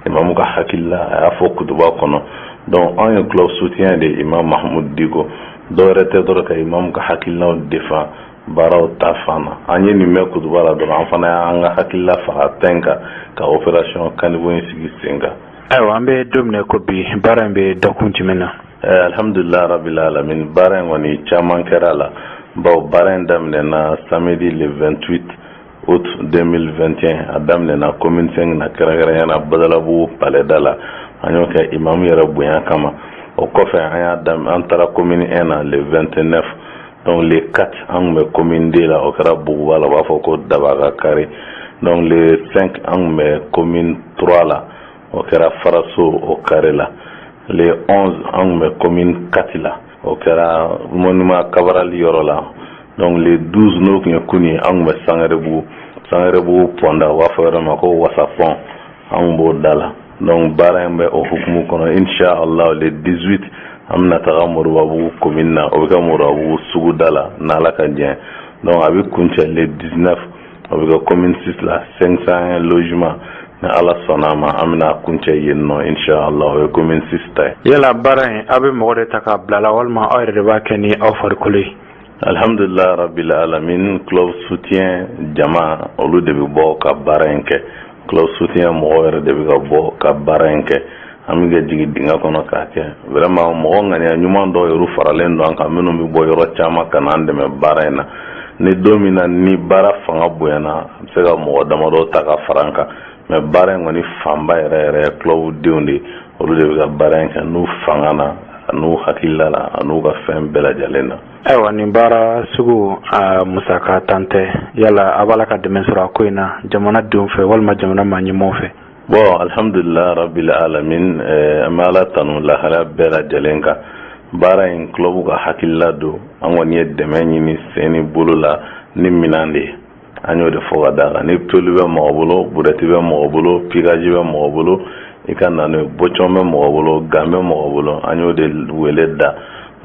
Imamu ka hakilila, a y'a fɔ kutuba kɔnɔ. Donc anw ye club soutien de imam Mahmoud Dicko, dɔwɛrɛ tɛ dɔrɔn ka imamu ka hakilinaw défend baaraw ta fan na. An ye nin mɛn kutuba la dɔrɔn, an fana y'an ka hakilila fara tɛn kan ka opération caniveau in sigi sen kan. Ayiwa, an bɛ don min ko bi, baara in bɛ dakun jumɛn na? Alhamdulilah rabbil alamin. Baara in kɔni, caman kɛra a la, bawo baara in daminɛna samedi le 28 août 2021. A daminɛna commune 5 na, kɛrɛnkɛrɛnya na Badalabugu palais da la. An y'o kɛ imamu yɛrɛ bonya kama. O kɔfɛ, an y'a daminɛ, an taara commune 1 na le 29. Donc le 4, an tun bɛ commune 2 la, o kɛra Buguba la, u b'a fɔ ko Dabaka carré. Donc le 5, an tun bɛ commune 3 la, o kɛra Faraso, o carré la. Le 11, an tun bɛ commune 4 la, o kɛra monument Kabarali yɔrɔ la. Donc le 12, n'o tun ye kunun ye, an tun bɛ Sangarebugu, Sangarebugu pɔnda, u b'a fɔ yɔrɔ ma ko Wasa pɔn, an tun b'o da la. Donc baara in bɛ o hukumu kɔnɔ. Inshallah, le 18, an bɛna taga Moribabugu commune na, o bɛ kɛ Moribabugu sugu da la, n'Ala ka diɲɛ. Donc a bɛ kuncɛ le 19, o bɛ kɛ commune 6 la, 501 logement. Ni Ala sɔnna a ma, an bɛna kuncɛ yen nɔ, inshallah. O ye commune 6 ta ye. Yala baara in, aw bɛ mɔgɔ de ta k'a bila la, walima aw yɛrɛ de b'a kɛ ni aw farikolo ye? Alhamdulillah rabbil alamin. Club soutien jama, olu de bɛ bɔ ka baara in kɛ. Club soutien mɔgɔw yɛrɛ de bɛ ka bɔ ka baara in kɛ. An bɛ ka jigin dingɛ kɔnɔ k'a kɛ. Vraiment, mɔgɔ ŋaniya ɲuman dɔw yɛrɛ faralen don an kan, minnu bɛ bɔ yɔrɔ caman ka na an dɛmɛ baara in na. Ni don min na ni baara fanga bonyana, a bɛ se ka mɔgɔ damadɔ ta ka fara an kan. Mais baara in kɔni fanba yɛrɛ yɛrɛ ye club denw de ye. Olu de bɛ ka baara in kɛ n'u fanga na, n'u hakilila la, an'u ka fɛn bɛɛ lajɛlen na. Ayiwa, nin baara sugu a musaka tan tɛ. Yala a b'a la ka dɛmɛ sɔrɔ a ko in na jamana denw fɛ walima jamana maa ɲɛmɔgɔw fɛ? Bon, alhamdulillah rabbil alamin. An bɛ Ala tanu lahala bɛɛ lajɛlen kan. Baara in, club ka hakilila don. An kɔni ye dɛmɛ ɲini sen ni bolo la ni minɛn de ye. An y'o de fɔ ka d'a kan. Ni pelle bɛ mɔgɔ bolo, brouette bɛ mɔgɔ bolo, piquage bɛ mɔgɔ bolo, i ka na n'o ye. Bɔcɔn bɛ mɔgɔ bolo, gant bɛ mɔgɔ bolo, an y'o de wele da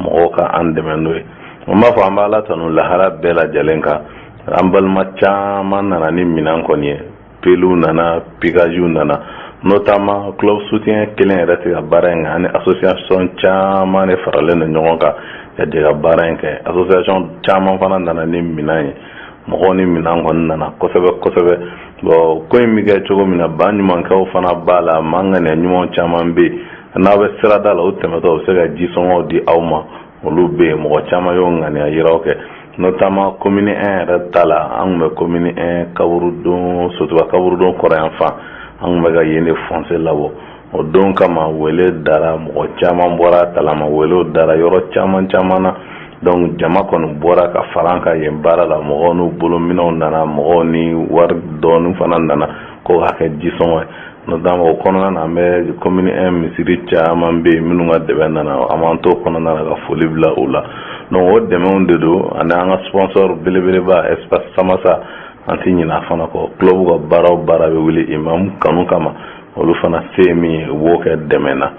mɔgɔw ka an dɛmɛ n'o ye. An b'a fɔ an bɛ Ala tanu lahara bɛɛ lajɛlen kan. An balima caman nana ni minɛn kɔni ye, pellew nana, piquagew nana. Notamment club soutien kelen yɛrɛ tɛ ka baara in kɛ, ani association caman de faralen don ɲɔgɔn kan ka jɛ ka baara in kɛ. Association caman fana nana ni minɛn ye, mɔgɔw ni minɛn kɔni nana kosɛbɛ kosɛbɛ. Bon, ko in bɛ kɛ cogo min na, ba ɲumankɛw fana b'a la, maa ŋaniya ɲumanw caman bɛ yen. N'aw bɛ sirada la, u tɛmɛtɔ u bɛ se ka jisɔngɔw di aw ma, olu bɛ yen. Mɔgɔ caman y'o ŋaniya yiraw kɛ, notamment commune 1 yɛrɛ ta la. An tun bɛ commune 1 kaburudon, Sotuba kaburudon kɔrɔ yan fan, an tun bɛ ka yen de fossé labɔ. O don kama, wele dara, mɔgɔ caman bɔra a kalama, welew dara yɔrɔ caman caman na. Donc jama kɔni bɔra ka fara an kan yen baara la. Mɔgɔw n'u bolominɛw nana, mɔgɔw ni wari dɔɔni fana nana ko k'a kɛ jisɔngɔ ye. Notamment o kɔnɔna na, an bɛ commune 1 misiri caman bɛ yen minnu ka dɛmɛ nana, an b'an to kɔnɔna na ka foli bila u la. Donc o dɛmɛw de don, ani an ka sponsor belebeleba Espace Samasa, an tɛ ɲinɛ a fana kɔ. Club ka baara o baara bɛ wuli imam kanu kama, olu fana se ye min ye, u b'o kɛ dɛmɛ na.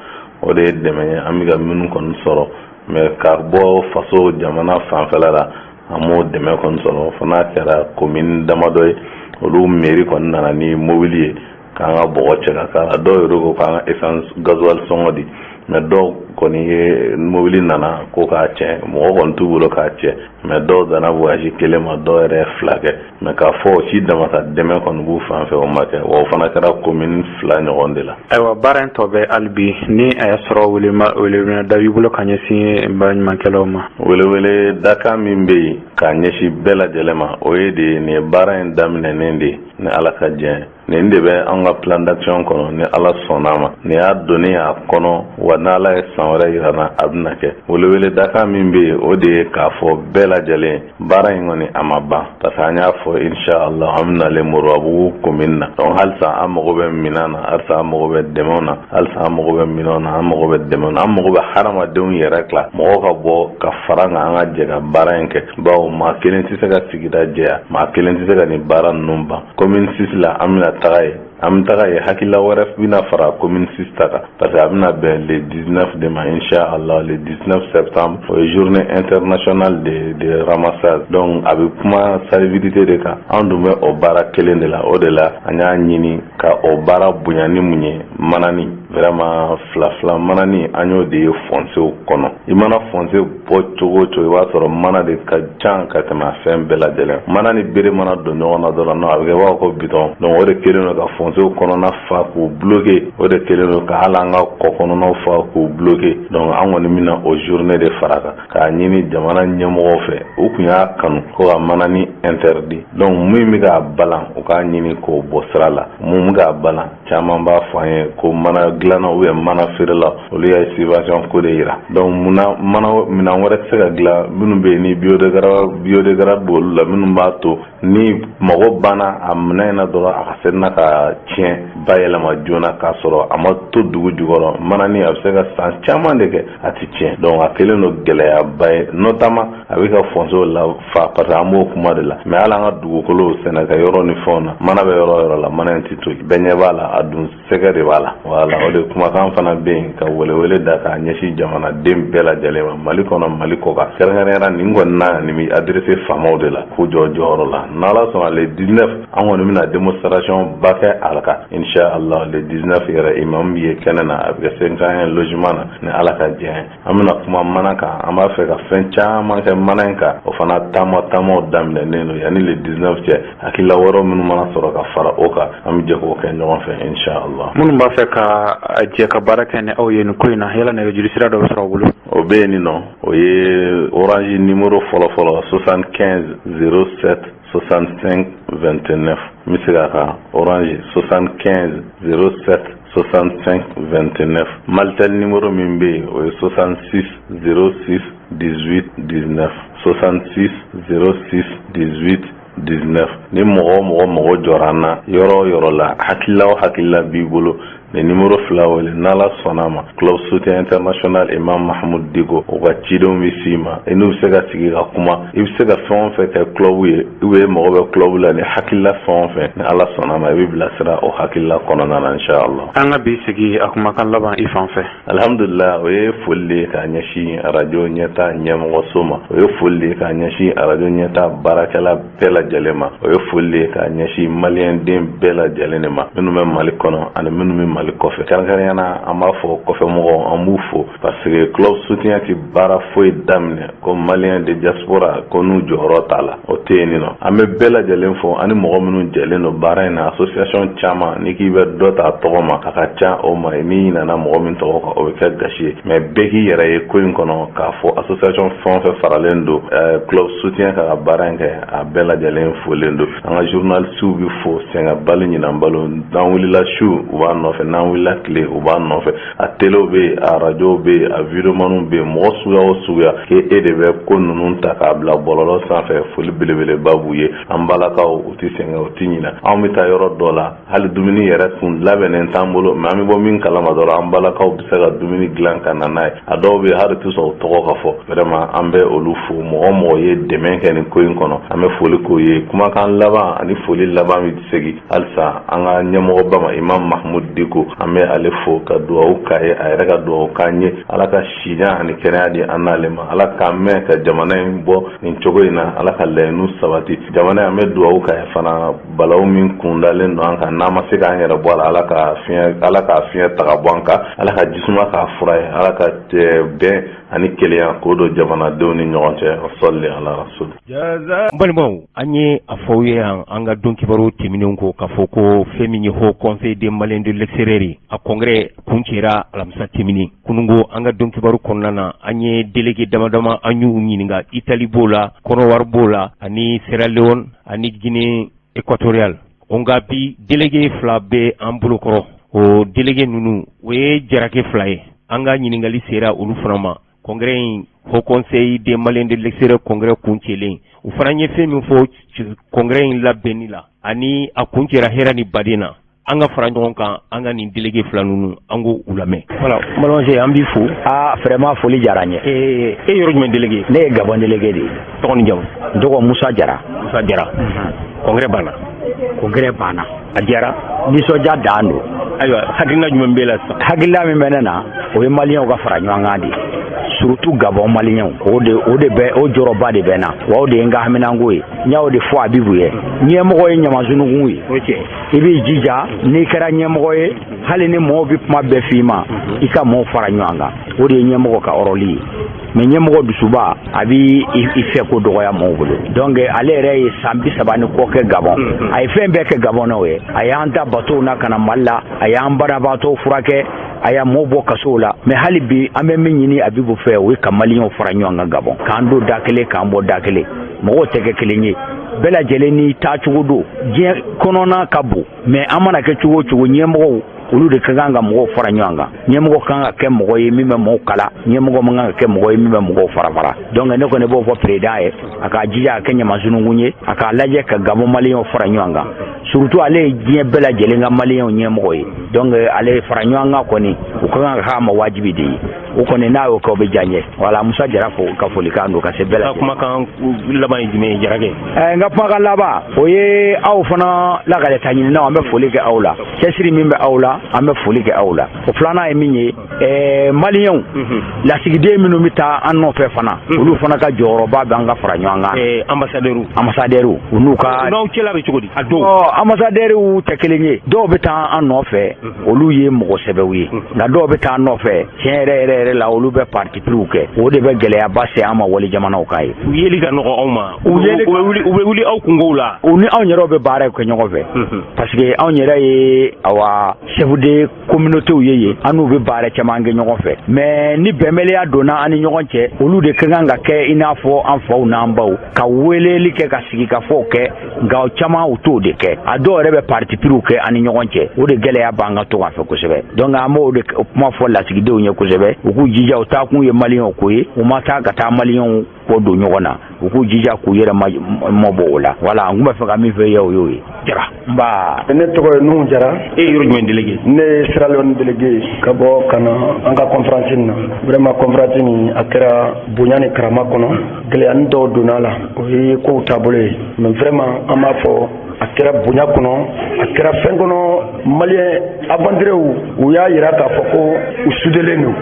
O de ye dɛmɛ ye an bɛ ka minnu kɔni sɔrɔ. Mais ka bɔ faso jamana fanfɛla la, an m'o dɛmɛ kɔni sɔrɔ. Fo n'a kɛra commune damadɔ ye, olu mairie kɔni nana ni mobili ye k'an ka bɔgɔ cɛ ka k'a la. Dɔw yɛrɛ ko k'an ka essence gasoil sɔngɔ di, mais dɔw kɔni ye mobili nana ko k'a cɛ, mɔgɔ kɔni t'u bolo k'a cɛ. Mais dɔw danna voyage kelen ma, dɔw yɛrɛ ye fila kɛ. Mais k'a fɔ o si damata dɛmɛ kɔni b'u fan fɛ, o ma kɛ. Wa o fana kɛra commune fila ɲɔgɔn de la. Ayiwa, baara in tɔ bɛ hali bi, ni a y'a sɔrɔ welewelemada b'i bolo ka ɲɛsin baɲumankɛlaw ma. Welewele dakan min bɛ yen k'a ɲɛsin bɛɛ lajɛlen ma, o ye de ye nin ye baara in daminɛnen de ye. Ni Ala ka jɛn, nin de bɛ an ka plan d'action kɔnɔ. Ni Ala sɔnna a ma, nin y'a donni a kɔnɔ. Wa ni Ala ye san wɛrɛ yira n na, a bɛna kɛ. Welewele dakan min bɛ yen, o de ye k'a fɔ bɛɛ lajɛlen, baara in kɔni a ma ban, parce que an y'a fɔ, inshallah, an bɛnalen Moribabugu commune na. Donc halisa an mago bɛ minɛn na, halisa an mago bɛ dɛmɛw na, halisa an mago bɛ minɛnw na, an mago bɛ dɛmɛw na, an mago bɛ hadamadenw yɛrɛ tila, mɔgɔw ka bɔ ka fara an kan, an ka jɛ ka baara in kɛ, bawo maa kelen tɛ se ka sigida jɛya, maa kelen tɛ se ka nin baara ninnu ban. Commune 6 la, an bɛna taga yen, an bɛ taga yen, hakilila wɛrɛ bɛna fara commune 6 ta kan, parce que a bɛna bɛn le 19 de ma, inshallah, le 19 septembre. O ye journée internationale de ramassage. Donc a bɛ kuma salubrité de kan. An dun bɛ o baara kelen de la. O de la an y'a ɲini ka o baara bonya ni mun ye? Manani, vraiment, fila fila manani, an y'o de ye fosséw kɔnɔ. I mana fossé bɔ cogo o cogo, i b'a sɔrɔ mana de ka ca ka tɛmɛ a fɛn bɛɛ lajɛlen. Mana ni bere mana don ɲɔgɔn na dɔrɔn, non, a bɛ kɛ i b'a fɔ ko béton. Donc o de kɛlen don ka fosséw kɔnɔna fa k'u bloquer, o de kɛlen don ka hali an ka kɔ kɔnɔnaw fa k'u bloquer. Donc an kɔni bɛna o journée de fara kan k'a ɲini jamana ɲɛmɔgɔw fɛ. U tun y'a kanu ko ka manani interdit. Donc min bɛ k'a balan, u k'a ɲini k'o bɔ sira la. Mun bɛ k'a balan? Caman b'a fɔ an ye ko mana dilanna ou bien mana feerela, olu ye subvention ko de yira. Donc munna mana minɛn wɛrɛ tɛ se ka dilan, minnu bɛ yen ni biodégradable b'olu la, minnu b'a to ni mago banna a minɛn in na dɔrɔn, a ka se na ka tiɲɛ bayɛlɛma joona k'a sɔrɔ a ma to dugu jukɔrɔ? Manani a bɛ se ka san caman de kɛ, a tɛ tiɲɛ. Donc a kɛlen don gɛlɛyaba ye, notamment a bɛ ka fosséw la fa, parce que an b'o kuma de la. Mais hali an ka dugukolo sɛnɛkɛ yɔrɔ ni fɛnw na, mana bɛ yɔrɔ o yɔrɔ la, mana in tɛ toli, bɛɛ ɲɛ b'a la, a dun sɛgɛ de b'a la. Voilà, o de kumakan fana bɛ yen ka welewele da k'a ɲɛsin jamanaden bɛɛ lajɛlen ma, Mali kɔnɔ, Mali kɔ kan. Kɛrɛnkɛrɛnnenya nin kɔni na, nin bɛ adressé faamaw de la k'u jɔ jɔyɔrɔ la. N'Ala sɔnna, le 19, an kɔni bɛna démonstration ba kɛ a kan, inshallah. Le 19 yɛrɛ, imam bɛ ye kɛnɛ na, a bɛ kɛ 51 logement na. Ni Ala ka jɛn, an bɛna kuma mana kan. An b'a fɛ ka fɛn caman kɛ mana in kan. O fana taama taamaw daminɛnen don yanni le 19 cɛ. Hakilila wɛrɛw minnu mana sɔrɔ ka fara o kan, an bɛ jɛ k'o kɛ ɲɔgɔn fɛ, inshallah. Minnu b'a fɛ ka jɛ ka baara kɛ ni aw ye nin ko in na, yala nɛgɛjuru sira dɔ bɛ sɔrɔ aw bolo? O bɛ yen nɔ, o ye Orange numéro fɔlɔ fɔlɔ, 75 07 65 29. N bɛ segin a kan, Orange 75 07 65 29. Malitel numéro min bɛ yen, o ye 66 06 18 19, 66 06 18 19. Ni mɔgɔ o mɔgɔ mago jɔra an na yɔrɔ o yɔrɔ la, hakilila o hakilila b'i bolo, nin numéro fila wele. N'Ala sɔnna a ma, Club Soutien International Imam Mahmoud Dicko, u ka cidenw bɛ s'i ma, i n'u bɛ se ka sigi ka kuma. I bɛ se ka fɛn o fɛn kɛ club ye, ou bien mago bɛ club la ni hakilila fɛn o fɛn, ni Ala sɔnna a ma, i bɛ bilasira o hakilila kɔnɔna na, inshallah. An ka bi sigi, a kumakan laban i fan fɛ. Alhamdulillah, o ye foli de ye k'a ɲɛsin arajo ɲɛta ɲɛmɔgɔso ma, o ye foli de ye k'a ɲɛsin arajo ɲɛta baarakɛla bɛɛ lajɛlen. lajɛlen ma. O ye foli de ye k'a ɲɛsin maliyɛnden bɛɛ lajɛlen de ma, minnu bɛ Mali kɔnɔ ani minnu bɛ Mali kɔfɛ. Kɛrɛnkɛrɛnnenya la, an b'a fɔ kɔfɛmɔgɔw, an b'u fo, parce que club soutien tɛ baara foyi daminɛ ko malien de diaspora ko n'u jɔyɔrɔ t'a la, o tɛ yen nɔ. An bɛ bɛɛ lajɛlen fo ani mɔgɔ minnu jɛlen don baara in na. Association caman, n'i k'i bɛ dɔ ta tɔgɔ ma, a ka ca o ma, n'i ɲinɛna mɔgɔ min tɔgɔ kan, o bɛ kɛ gasi ye. Mais bɛɛ k'i yɛrɛ ye ko in kɔnɔ k'a fɔ association fɛn o fɛn faralen don club soutien ka baara in kɛ, a bɛɛ lajɛlen folen don. An ka journalistes bɛ fo sɛgɛnbali ɲinanbalo. N'an wulila su, u b'a nɔfɛ, n'an wulila tile, u b'a nɔfɛ. A telew bɛ yen, a radio bɛ yen, a videomaniw bɛ yen, mɔgɔ suguya o suguya k'e de bɛ ko ninnu ta k'a bila bɔlɔlɔ sanfɛ, foli belebeleba b'u ye. An balakaw, u tɛ sɛgɛn, u tɛ ɲinɛ. Anw bɛ taa yɔrɔ dɔ la, hali dumuni yɛrɛ tun labɛnnen t'an bolo, mais an bɛ bɔ min kalama dɔrɔn, an balakaw bɛ se ka dumuni dilan ka na n'a ye. A dɔw bɛ yen, hali tɛ sɔn u tɔgɔ ka fɔ. Vraiment, an bɛ olu fo. Mɔgɔ mɔgɔ ye dɛmɛ kɛ nin ko in kɔnɔ, an bɛ foli k'o ye. Kumakan laban ani foli laban bɛ segin halisa an ka ɲɛmɔgɔba ma, Imam Mahmoud Dicko. An bɛ ale fo ka dugawu k'a ye, a yɛrɛ ka dugawu k'an ye. Ala ka sijan ani kɛnɛya di an n'ale ma. Ala k'an mɛn ka jamana in bɔ nin cogo in na. Ala ka laɲiniw sabati jamana in. An bɛ dugawu k'a ye fana, balawu min kundalen don an kan, n'an ma se k'an yɛrɛ bɔ a la, Ala k'a fiɲɛ ta ka bɔ an kan. Ala ka jisuma k'a fura ye. Ala ka bɛn ani kelenya k'o don jamanadenw ni ɲɔgɔn cɛ. Sɔli ala rasul. N balimaw, an ye a fɔ aw ye yan an ka don kibaru tɛmɛnenw ko k'a fɔ ko fɛn min ye Haut Conseil des Maliens de l'extérieur, a congrès kuncɛra alamisa tɛmɛnen. Kununko, an ka don kibaru kɔnɔna na, an ye délégué dama dama, an y'u ɲininka. Italie b'o la, Kɔnɔwari b'o la, ani Sierra Leone ani Guinée équatoriale. O nka bi, délégué fila bɛ an bolokɔrɔ. O délégué ninnu, o ye jarake fila ye. An ka ɲininkali sera olu fana ma congrès in, Haut Conseil des Maliens de l'extérieur congrès kuncɛlen. U fana ye fɛn min fɔ congrès in labɛnni la ani a kuncɛra hɛrɛ ni baden na. An ka fara ɲɔgɔn kan, an ka nin délégué fila ninnu, an k'u lamɛn. Voilà, n balimakɛ, an b'i fo. Aa, vraiment, foli diyara n ye. E yɔrɔ jumɛn délégué? Ne ye Gabon délégué de ye. Tɔgɔ ni jamu? N tɔgɔ Musa Jara. Musa Jara, congrès banna. Congrès banna. A diyara. Nisɔndiya dan don. Ayiwa, hakilina jumɛn b'e la sisan? Hakilina min bɛ ne na, o ye maliyɛnw ka fara ɲɔgɔn kan de, surtout Gabon maliyɛnw. O de bɛ, o jɔrɔba de bɛ n na, wa o de ye n ka haminanko ye. N y'o de fɔ Abibu ye, ɲɛmɔgɔ ye ɲamasunukun ye. I b'i jija, n'i kɛra ɲɛmɔgɔ ye, hali ni mɔgɔw bɛ kuma bɛɛ f'i ma, i ka mɔgɔw fara ɲɔgɔn kan. O de ye ɲɛmɔgɔ ka rôle ye. Mais ɲɛmɔgɔ dusuba, a b'i i fɛ ko dɔgɔya mɔgɔw bolo. Donc ale yɛrɛ ye san 30 ni kɔ kɛ Gabon, a ye fɛn bɛɛ kɛ Gabɔnɛw ye. A y'an ta bateau na ka na Mali la, a y'an banabaatɔw furakɛ, a y'a mɔɔw bɔ kasow la. Mais hali bi, an bɛ min ɲini Abibu fɛ, o ye ka maliyɛnw fara ɲɔgɔn kan Gabɔn, k'an don da kelen, k'an bɔ da kelen. Mɔgɔw tɛ kɛ kelen ye, bɛɛ lajɛlen n'i taacogo don. Diɲɛ kɔnɔna ka bon, mais an mana kɛ cogo o cogo, ɲɛmɔgɔw, olu de ka kan ka mɔgɔw fara ɲɔgɔn kan. Ɲɛmɔgɔ kan ka kɛ mɔgɔ ye min bɛ mɔgɔw kala, ɲɛmɔgɔ man kan ka kɛ mɔgɔ ye min bɛ mɔgɔw fara fara. Donc ne kɔni b'o fɔ président ye, a k'a jija a kɛ ɲamasununkun ye, a k'a lajɛ ka Gabon maliyɛnw fara ɲɔgɔn kan. Surtout ale ye diɲɛ bɛɛ lajɛlen ka maliyɛnw ɲɛmɔgɔ ye. Donc ale fara ɲɔgɔn kan kɔni, o ka kan ka k'a ma wajibi de ye. O kɔni, n'a y'o kɛ, o bɛ diya n ye. Voilà, Musa Jara fo ka folikan don ka se bɛɛ lajɛlen. Kumakan laban ye jumɛn ye, Jarakɛ? N ka kumakan laban, o ye aw fana lakaleta ɲininaw, an bɛ foli kɛ aw la. Cɛsiri min bɛ aw la, an bɛ foli kɛ aw la. O filanan ye min ye, maliyɛnw lasigiden minnu bɛ taa an nɔfɛ fana, olu fana ka jɔyɔrɔba bɛ an ka fara ɲɔgɔn kan. Ambassadeur. Ambassadeur, u n'u ka n'aw cɛla bɛ cogo di a dɔw? Ɔ, ambassadeur tɛ kelen ye. Dɔw bɛ taa an nɔfɛ, olu ye mɔgɔ sɛbɛw ye, nka dɔw bɛ taa an nɔfɛ, tiɲɛ yɛrɛ yɛrɛ yɛrɛ la, olu bɛ parti pris kɛ. O de bɛ gɛlɛyaba se an ma wali jamanaw kan ye. U yeli ka nɔgɔ anw ma. U yeli u bɛ wuli aw kungow la. U ni anw yɛrɛw bɛ baara kɛ ɲɔgɔn fɛ, parce que anw yɛrɛ ye awa chef de communauté ye yen, an n'u bɛ baara caman kɛ ɲɔgɔn fɛ. Mais ni bɛnbaliya donna an ni ɲɔgɔn cɛ, olu de ka kan ka kɛ i n'a fɔ an faw n'an baw, ka weleli kɛ, ka sigi ka fɔw kɛ. Nka caman, u t'o de kɛ. A dɔw yɛrɛ bɛ parti pris kɛ an ni ɲɔgɔn cɛ. O de gɛlɛya b'an ka to fɛ kosɛbɛ. Donc an b'o de kuma fɔ lasigidenw ye kosɛbɛ, u k'u jija. U taa kun ye maliyɛnw ko ye, u ma taa ka taa maliyɛnw kɔ don ɲɔgɔn na. U k'u jija k'u yɛrɛ mabɔ o la. Voilà, n tun bɛ fɛ ka min fɔ ye, o y'o ye. Jara. Nba. Ne tɔgɔ ye Nuhu Jara. E ye yɔrɔ jumɛn délégué? Ne ye Sierra Leone délégué ye ka bɔ ka na an ka conférence nin na. Vraiment, conférence nin, a kɛra bonya ni karama kɔnɔ. Gɛlɛyanin dɔw donna a la, o ye kow taabolo ye, mais vraiment, an b'a fɔ a kɛra bonya kɔnɔ, a kɛra fɛn kɔnɔ maliyɛn. Aventuriers, u y'a yira k'a fɔ ko u sudelen don,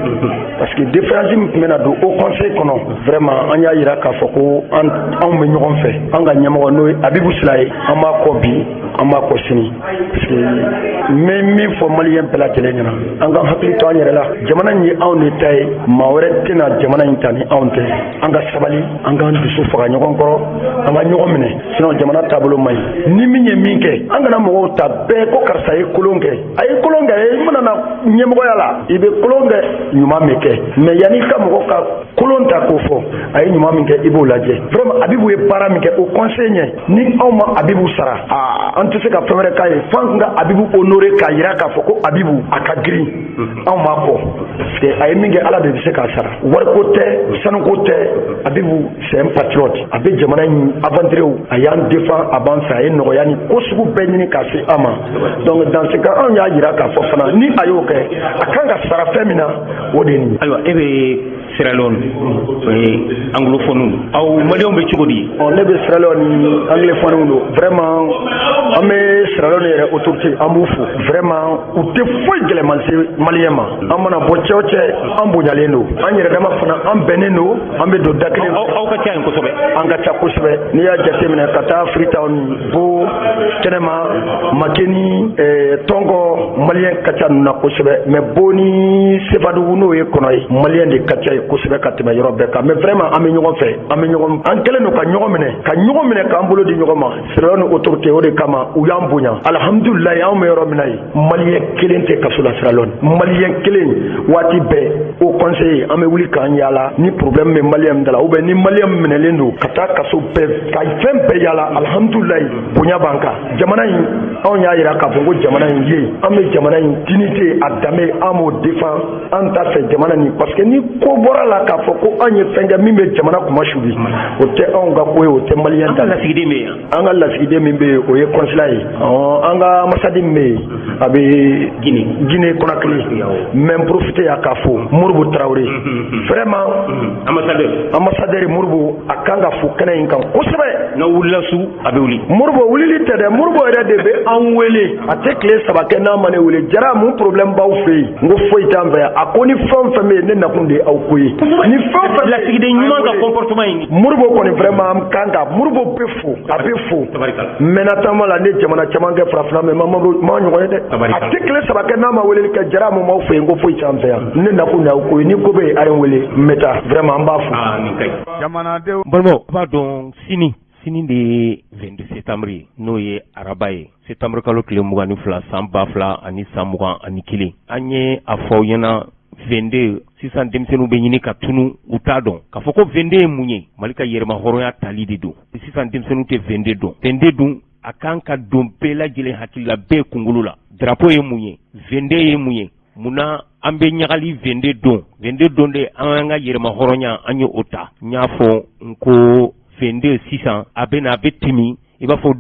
parce que défaillance min tun bɛna don haut conseil kɔnɔ, vraiment an y'a yira k'a fɔ ko an anw bɛ ɲɔgɔn fɛ. An ka ɲɛmɔgɔ, n'o ye Abibu Sila ye, an b'a kɔ bi, an b'a kɔ sini, parce que n bɛ min fɔ maliyɛn bɛɛ lajɛlen ɲɛna, an ka hakili to an yɛrɛ la. Jamana in ye anw de ta ye, maa wɛrɛ tɛna jamana in ta ni anw tɛ. An ka sabali, an k'an dusu faga ɲɔgɔn kɔrɔ, an ka ɲɔgɔn minɛ, sinon jamana taabolo man ɲi. Ni min ye min kɛ, an kana mɔgɔw ta bɛɛ ko karisa ye kolon kɛ, a ye kolon kɛ. I mana na ɲɛmɔgɔya la, i bɛ kolon kɛ, ɲuman bɛ kɛ, mais yanni ka mɔgɔ ka kolon ta k'o fɔ, a ye ɲuman min kɛ, i b'o lajɛ. Vraiment, Abibu ye baara min kɛ o conseil ɲɛ, ni anw ma Abibu sara, aa, an tɛ se ka fɛn wɛrɛ k'a ye f'an kun ka Abibu honorer, k'a yira k'a fɔ ko Abibu a ka girin, anw b'a kɔ, parce que a ye min kɛ, Ala de bɛ se k'a sara. Wariko tɛ, sanuko tɛ. Abibu, c'est un patriote. A bɛ jamana in aventuriers, a y'an défend, a b'an fɛ, a ye nɔgɔya ni ko sugu bɛɛ ɲini k'a se an ma. Donc dans ce cas, anw y'a yira k'a fɔ fana, ni a y'o kɛ, a kan ka sara fɛn min na, o de ye nin ye. Ayiwa, e bɛ Sierra Leone, o ye anglophone, aw maliyɛnw bɛ cogo di? Ɔ, ne bɛ Sierra Leone, anglophone don. Vraiment, an bɛ Sierra Leone yɛrɛ autorité, an b'u fo. Vraiment, u tɛ foyi gɛlɛman se maliyɛn ma. An mana bɔ, cɛ o cɛ, an bonyalen don, an yɛrɛ dama fana, an bɛnnen don, an bɛ don da kelen. Aw ka ca yen kosɛbɛ. An ka ca kosɛbɛ. N'i y'a jateminɛ ka taa Freetown, Bo, Kɛnɛma, Makeni, Tɔnkɔ, maliyɛn ka ca ninnu na kosɛbɛ. Mais Bo ni Sefadugu, n'o ye kɔnɔ ye, maliyɛn de ka ca yen kosɛbɛ ka tɛmɛ yɔrɔ bɛɛ kan. Mais vraiment, an bɛ ɲɔgɔn fɛ, an bɛ ɲɔgɔn, an kɛlen don ka ɲɔgɔn minɛ, ka ɲɔgɔn minɛ, k'an bolo di ɲɔgɔn ma. Sierra Leone autorité, o de kama u y'an bonya. Alhamdulilayi, anw bɛ yɔrɔ min na yen, maliyɛn kelen tɛ kaso la Sierra Leone, maliyɛn kelen. Waati bɛɛ, haut conseil, an bɛ wuli k'an yaala ni problème bɛ maliyɛn min da la, ou bien ni maliyɛn minɛlen don ka taa kaso bɛɛ, ka fɛn bɛɛ yaala. Alhamdulilayi, bonya b'an kan. Jamana in, anw y'a yira k'a fɔ ko jamana in ye, an bɛ jamana in dignité, a danbe, an b'o défend. An t'a fɛ jamana nin, parce que ni ko bɔra la k'a fɔ ko an ye fɛn kɛ min bɛ jamana kuma subi, o tɛ anw ka ko ye, o tɛ maliyɛn ta. An ka lasigiden bɛ yen? An ka lasigiden min bɛ yen, o ye consulat ye. An ka ambassade min bɛ yen, a bɛ Guinée, Guinée Conakry. N bɛ n profiter yan k'a fɔ Moribo Traoré, vraiment. Ambassadeur. Ambassadeur Moribo, a kan ka fo kɛnɛ in kan kosɛbɛ. N'a wulila su, a bɛ wuli. Moribo wulili tɛ dɛ, Moribo yɛrɛ de bɛ an wele. A tɛ tile 3 kɛ n'a ma ne wele: "Jara, mun problème b'aw fɛ yen?" N ko foyi t'an fɛ yan. A ko ni fɛn o fɛn bɛ yen, ne nakun de ye aw ko ye, ni fɛn o fɛn. Lasigiden ɲuman ka comportement in. Moribo kɔni, vraiment, an kan ka Moribo bɛ fo, a bɛ fo. N mɛnna taama la, ne jamana caman kɛ farafinna, mais ma ɲɔgɔn ye dɛ. A tɛ tile 3 kɛ n'a ma weleli kɛ: "Jara, mun b'aw fɛ yen?" Ko foyi t'an fɛ yan, ne nakun de y'aw ko ye, ni ko bɛ yen, a ye n wele, n bɛ taa. Vraiment, an b'a fo. Nin ka ɲi. Jamanadenw. Balimaw, a b'a dɔn sini, sini de ye 22 septembre ye, n'o ye araba ye, septembre kalo tile 22, san 2021. An ye a fɔ aw ɲɛna, 22, sisan denmisɛnninw bɛ ɲini ka tunu, u t'a dɔn k'a fɔ ko 22 ye mun ye. Mali ka yɛrɛma hɔrɔnya tali de don. Sisan denmisɛnninw tɛ 22 dɔn. 22 dun, a kan ka don bɛɛ lajɛlen hakili la, bɛɛ kunkolo la. Drapeau ye mun ye? 22 ye mun ye? Munna an bɛ ɲagali 22 don? 22 don de an ka yɛrɛma hɔrɔnya, an ye o ta. N y'a fɔ n ko 22 sisan, a bɛ na, a bɛ timi i b'a fɔ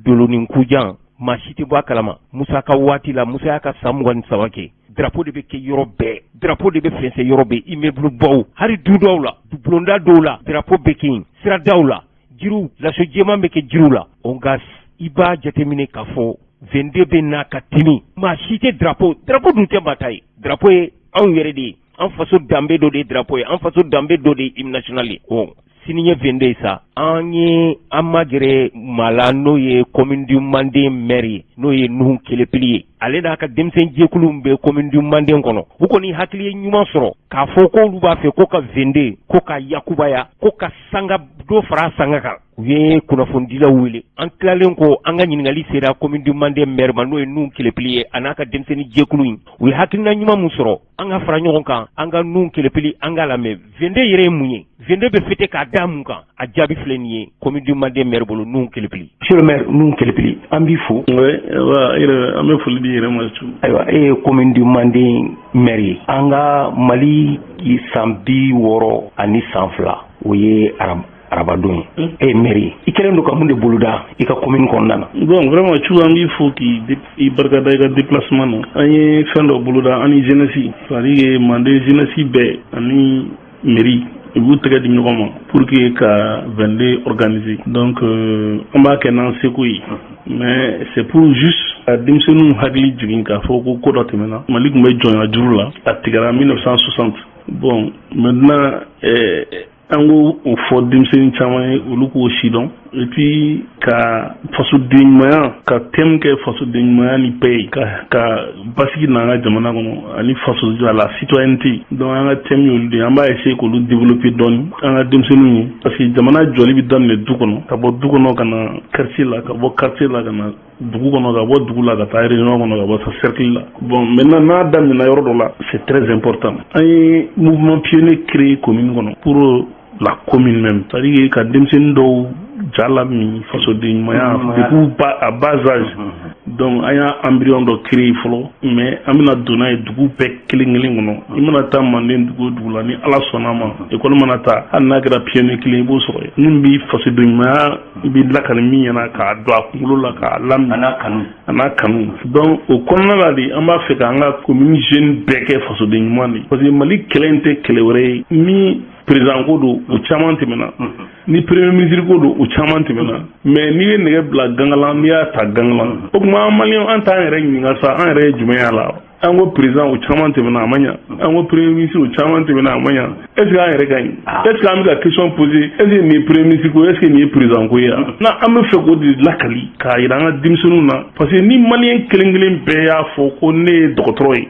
dolonin kujan, maa si tɛ bɔ a kalama. Musa ka waati la, Musa y'a ka san 23 kɛ, drapeau de bɛ kɛ yɔrɔ bɛɛ, drapeau de bɛ fɛnsɛ yɔrɔ bɛɛ, immeuble baw, hali du dɔw la, bulonda dɔw la, drapeau bɛ kɛ yen, siradaw la, jiriw, laso jɛman bɛ kɛ jiriw la. O nka i b'a jateminɛ k'a fɔ 22 bɛ na ka timi, maa si tɛ drapeau. Drapeau dun tɛ maa ta ye, drapeau ye anw yɛrɛ de ye. An faso danbe dɔ de ye drapeau ye, an faso danbe dɔ de ye hymne national ye. O sini ye 22 ye sa. An ye an magɛrɛ maa la, n'o ye commune du Manden maire ye, n'o ye Nuhu Kelepili ye. Ale n'a ka denmisɛn jɛkulu bɛ commune du Manden kɔnɔ. U kɔni hakili ye ɲuman sɔrɔ k'a fɔ k'olu b'a fɛ ko ka 22 ko ka yakubaya, ko ka sanga dɔ fara sanga kan. U ye kunnafonidilaw wele. An tilalen ko an ka ɲininkali sera commune du Manden maire ma, n'o ye Nuhu Kelepili ye, a n'a ka denmisɛnnin jɛkulu in. U ye hakilina ɲuman mun sɔrɔ, an ka fara ɲɔgɔn kan, an ka Nuhu Kelepili, an k'a lamɛn. 22 yɛrɛ ye mun ye? 22 bɛ fêter k'a da mun kan? A jaabi filɛ nin ye commune du Manden maire bolo, Nuhu Kelepili. Monsieur le maire Nuhu Kelepili, an b'i fo. Oui, an bɛ foli di yɛrɛ ma. Ayiwa, e ye commune du Manden maire ye. An ka Mali san 62, o ye arabadon ye. E ye maire ye, i kɛlen don ka mun de boloda i ka commune kɔnɔna na? Bon, vraiment, cu, an b'i fo k'i barikada i ka déplacement na. An ye fɛn dɔ boloda, an ni jeunesse, c'est à dire que Manden jeunesse bɛɛ ani mairie. U b'u tɛgɛ di ɲɔgɔn ma pour que ka 22 organiser. Donc an b'a kɛ n'an seko ye, mais c'est pour juste ka denmisɛnninw hakili jigin k'a fɔ ko ko dɔ tɛmɛna. Mali tun bɛ jɔnya juru la, a tigɛra 1960. Bon, maintenant an k'o o fɔ denmisɛnnin caman ye, olu k'o sidɔn, et puis ka fasoden ɲumanya, ka thème kɛ fasoden ɲumanya ni paix ye, ka basigi na an ka jamana kɔnɔ ani faso la citoyenneté. Donc an ka thème y'olu de ye. An b'a essayer k'olu développer dɔɔni an ka denmisɛnninw ye, parce que jamana jɔli bɛ daminɛ du kɔnɔ, ka bɔ du kɔnɔ ka na quartier la, ka bɔ quartier la ka na dugu kɔnɔ, ka bɔ dugu la ka taa région kɔnɔ, ka bɔ sa cercle la. Bon, maintenant n'a daminɛna yɔrɔ dɔ la, c'est très important. An ye mouvement pionnier créé commune kɔnɔ pour la commune même, c'est à dire ka denmisɛnnin dɔw ja lamin fasoden ɲumanya depuis à bas âge. Donc an y'a embryon dɔ créé fɔlɔ, mais an bɛna don n'a ye dugu bɛɛ kelen kelen kɔnɔ. I mana taa Manden dugu o dugu la, ni Ala sɔnna ma, école mana taa, hali n'a kɛra pionnier kelen, i b'o sɔrɔ yen min bi fasoden ɲumanya bi lakali min ɲɛna, k'a don a kunkolo la, k'a lamin. A n'a kanu. A n'a kanu. Donc o kɔnɔna la de, an b'a fɛ k'an ka commune jeune bɛɛ kɛ fasoden ɲuman de ye, parce que Mali kɛlɛ in tɛ kɛlɛ wɛrɛ ye. Ni président ko don, o caman tɛmɛna. Ni premier ministre ko don, o caman tɛmɛna. Mais n'i ye nɛgɛ bila gangalan, n'i y'a ta gangalan, o tuma an Maliyɛnw, an t'an yɛrɛ ɲininka sa, an yɛrɛ ye jumɛn y'a la? An ko président, o caman tɛmɛna, a ma ɲa. An ko premier ministre, o caman tɛmɛna, a ma ɲa. Est ce que an yɛrɛ ka ɲi? Est ce que an bɛ ka question poser: est ce que nin ye premier ministre ko ye, est ce que nin ye président ko ye? Na an bɛ fɛ k'o de lakali k'a yira an ka denmisɛnninw na, parce que ni Maliyɛn kelen kelen bɛɛ y'a fɔ ko ne ye dɔgɔtɔrɔ ye,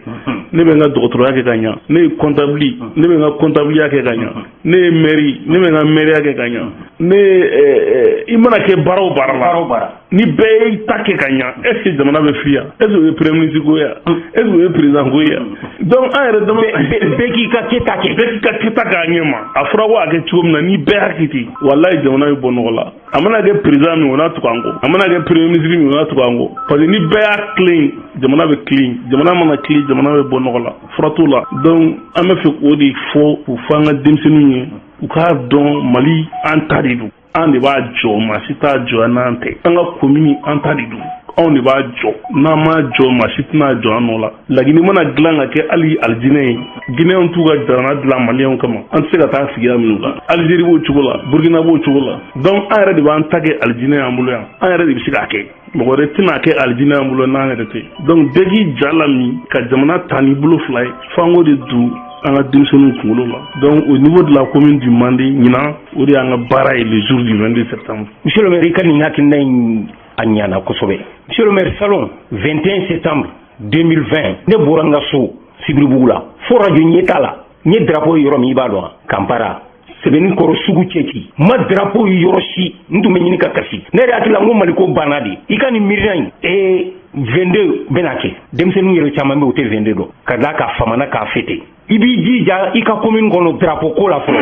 ne bɛ n ka dɔgɔtɔrɔya kɛ ka ɲa, ne ye comptable, ne bɛ n ka comptabiliya kɛ ka ɲa, ne ye maire, ne bɛ n ka maire kɛ ka ɲa, ne ye, i mana kɛ baara o baara la, ni bɛɛ y'i ta kɛ ka ɲa, est ce que jamana bɛ f'i ya? Est ce que o ye premier ministre ko ye? Est ce que o ye président ko ye? Donc an yɛrɛ dama bɛɛ k'i ka kɛta kɛ. Bɛɛ k'i ka kɛta k'a ɲɛ ma. A fɔra ko a kɛ cogo min na, ni bɛɛ y'a kɛ ten, walayi, jamana bɛ bɔ nɔgɔ la. A mana kɛ président min, o n'a tugu an kɔ. A mana kɛ premier ministre min, o n'a tugu an kɔ, parce que ni bɛɛ y'a tilen, jamana bɛ tilen. Jamana mana tilen, jamana bɛ bɔ nɔgɔ la, fura t'o la. Donc an bɛ fɛ k'o de fɔ, k'o fɔ an ka denmisɛnninw ye, u k'a dɔn Mali an ta de don, an de b'a jɔ, maa si t'a jɔ n'an tɛ. An ka commune, an ta de don, anw de b'a jɔ. N'an m'a jɔ, maa si tɛna jɔ an nɔ la. Laginɛ mana dilan ka kɛ hali alijinɛ ye, Guinéenw t'u ka jamana dilan Maliyɛnw kama. An tɛ se ka taa sigida minnu kan, Algérie b'o cogo la, Burkina b'o cogo la. Donc an yɛrɛ de b'an ta kɛ alijinɛ y'an bolo yan, an yɛrɛ de bɛ se k'a kɛ. Mɔgɔ wɛrɛ tɛna kɛ alijinɛ y'an bolo n'an yɛrɛ tɛ. Donc bɛɛ k'i ja lamin ka jamana ta n'i bolo fila ye, f'an k'o de don an ka denmisɛnninw kunkolo la. Donc au niveau de la commune du Mande, ɲinan, o de y'an ka baara ye le jour du 22 septembre. Monsieur le maire, i ka nin hakilina in, a ɲana kosɛbɛ. Monsieur le maire, salon 21 septembre 2020, ne bɔra n ka so Sibiribugu la fo radio ɲɛta la, n ye drapeau ye yɔrɔ min, i b'a dɔn, Kanpara sɛbɛnni kɔrɔ sugu cɛci ma drapeau ye yɔrɔ si. N tun bɛ ɲini ka kasi. Ne yɛrɛ hakili la n ko Maliko banna de. I ka nin miirina in, ee, 22 bɛna kɛ. Denmisɛnninw yɛrɛ caman bɛ, u tɛ 22 dɔn, ka d'a ka famana k'a fêter. I b'i jija i ka commune kɔnɔ drapeau ko la fɔlɔ,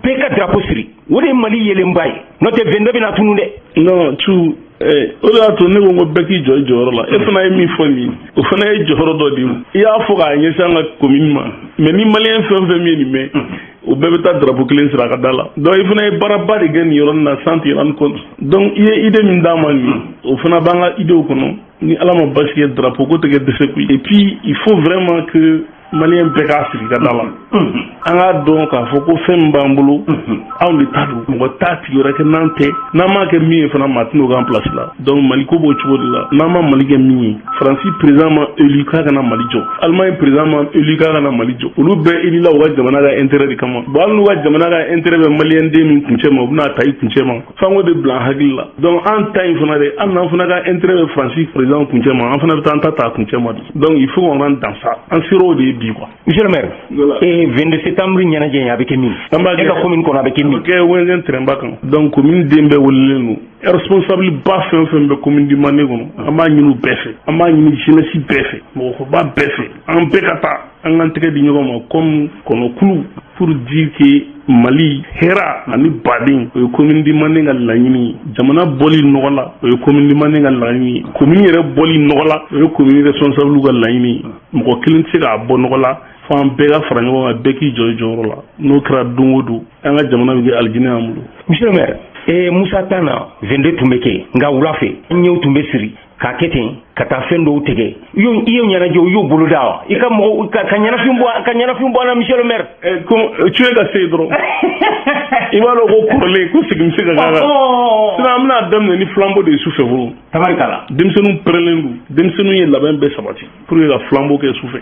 bɛɛ ka drapeau siri, o de ye Mali yelenba ye. N'o tɛ, 22 bɛna tunu dɛ. Non, tu o de y'a to ne ko bɛɛ k'i jɔ i jɔyɔrɔ la. E fana ye min fɔ nin ye, o fana ye jɔyɔrɔ dɔ de ye. I y'a fɔ k'a ɲɛsin an ka commune ma, mais ni Maliyɛn fɛn o fɛn min ye nin mɛn, o bɛɛ bɛ taa drapeau kelen siri a ka da la. Donc i fana ye baaraba de kɛ nin yɔrɔnin na sans te rendre compte. Donc i ye idée min d'a ma nin, o fana b'an ka idéew kɔnɔ. Ni Ala ma basi kɛ, drapeau ko tɛ kɛ dɛsɛ koyi. Et puis il faut vraiment que Maliyɛn bɛɛ k'a sigi ka da la. An k'a dɔn k'a fɔ ko fɛn min b'an bolo, anw de ta don, mɔgɔ t'a tigi wɛrɛ kɛ n'an tɛ. N'an m'a kɛ min ye fana, maa tɛn'o k'an place la. Donc Mali ko b'o cogo de la. N'an ma Mali kɛ min ye, Faransi président ma élu k'a kana Mali jɔ, Allemagne président ma élu k'a kana Mali jɔ. Olu bɛɛ élu la u ka jamana ka intérêt de kama. Bon, hali n'u ka jamana ka intérêt bɛ Maliyɛn den min kuncɛ ma, u bɛna ta i kuncɛ ma. F'an k'o de bila an hakili la. Donc an ta in fana dɛ, hali n'an fana ka intérêt bɛ Faransi président kuncɛ ma, an fana bɛ taa an ta ta a kuncɛ ma de. Donc il faut qu'on rentre dans ça. An sera o de ye bi quoi. Monsieur le maire, ee, 22 septembre ɲɛnajɛ in, a bɛ kɛ min? An b'a kɛ e ka commune kɔnɔ, a bɛ kɛ min? A bɛ kɛ Wɛnzɛn terrain ba kan. Donc commune den bɛɛ welelen don. Responsable ba fɛn o fɛn bɛ commune du Mande kɔnɔ, an b'a ɲini u bɛɛ fɛ, an b'a ɲini jeunesse bɛɛ fɛ, mɔgɔkɔrɔba bɛɛ fɛ, an bɛɛ ka taa an k'an tɛgɛ di ɲɔgɔn ma comme kɔnɔkulu pour dire que Mali hɛra ani baden, o ye commune du Mande ka laɲini ye. Jamana bɔli nɔgɔ la, o ye commune du Mande ka laɲini ye. Commune yɛrɛ bɔli nɔgɔ la, o ye commune responsable ka laɲini ye. Mɔgɔ kelen tɛ se k'a bɔ nɔgɔ la, fo an bɛɛ ka fara ɲɔgɔn kan, bɛɛ k'i jɔ i jɔyɔrɔ la. N'o kɛra, don o don, an ka jamana bɛ kɛ alijinɛ y'an bolo. Monsieur le maire, ee, Musa tan na, 22 tun bɛ kɛ, nka wula fɛ ɲɛw tun bɛ siri k'a kɛ ten. Ka taa fɛn dɔw tigɛ, i y'o ɲɛnajɛ, i y'o boloda wa? I ka mɔgɔw ka ɲɛnafin bɔ, ka ɲɛnafin bɔ an na, monsieur le maire. Comme tu ka se dɔrɔn, i b'a dɔn ko kɔrɔlen ko segin bɛ se ka k'a kan. Sinon an bɛna daminɛ ni flambeau de ye sufɛ fɔlɔ. Tabarikala. Denmisɛnninw pɛrɛnlen don, denmisɛnninw ye labɛn bɛɛ sabati pour que ka flambeau kɛ sufɛ.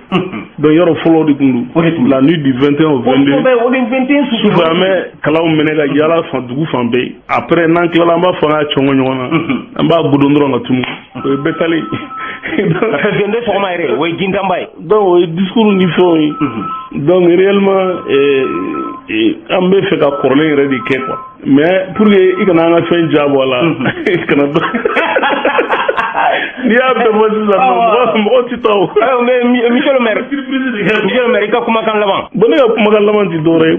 Donc yɔrɔ fɔlɔ de tun don, la nuit du 21 au 22. O de 21. Sufɛ, an bɛ kalaw minɛ ka yaala fan dugu fan bɛɛ. Après, n'an tilala, an b'a fɔ an k'a cɔngɔ ɲɔgɔn na, an b'a godon dɔrɔn ka tunu, o ye bɛɛ talen. Ka fɛ 22 sɔgɔma yɛrɛ, o ye jintanba ye. Donc o ye discours ni fɛnw ye. Donc réellement, an bɛ fɛ ka kɔrɔlen yɛrɛ de kɛ quoi, mais pour que i kana an ka fɛn jabɔ a la, kana dɔn n'i y'a bɛɛ fɔ sisan nɔ, mɔgɔ tɛ taa o. Mais monsieur le maire, monsieur le maire, i ka kumakan laban. Bon, ne ka kumakan laban tɛ dɔwɛrɛ ye,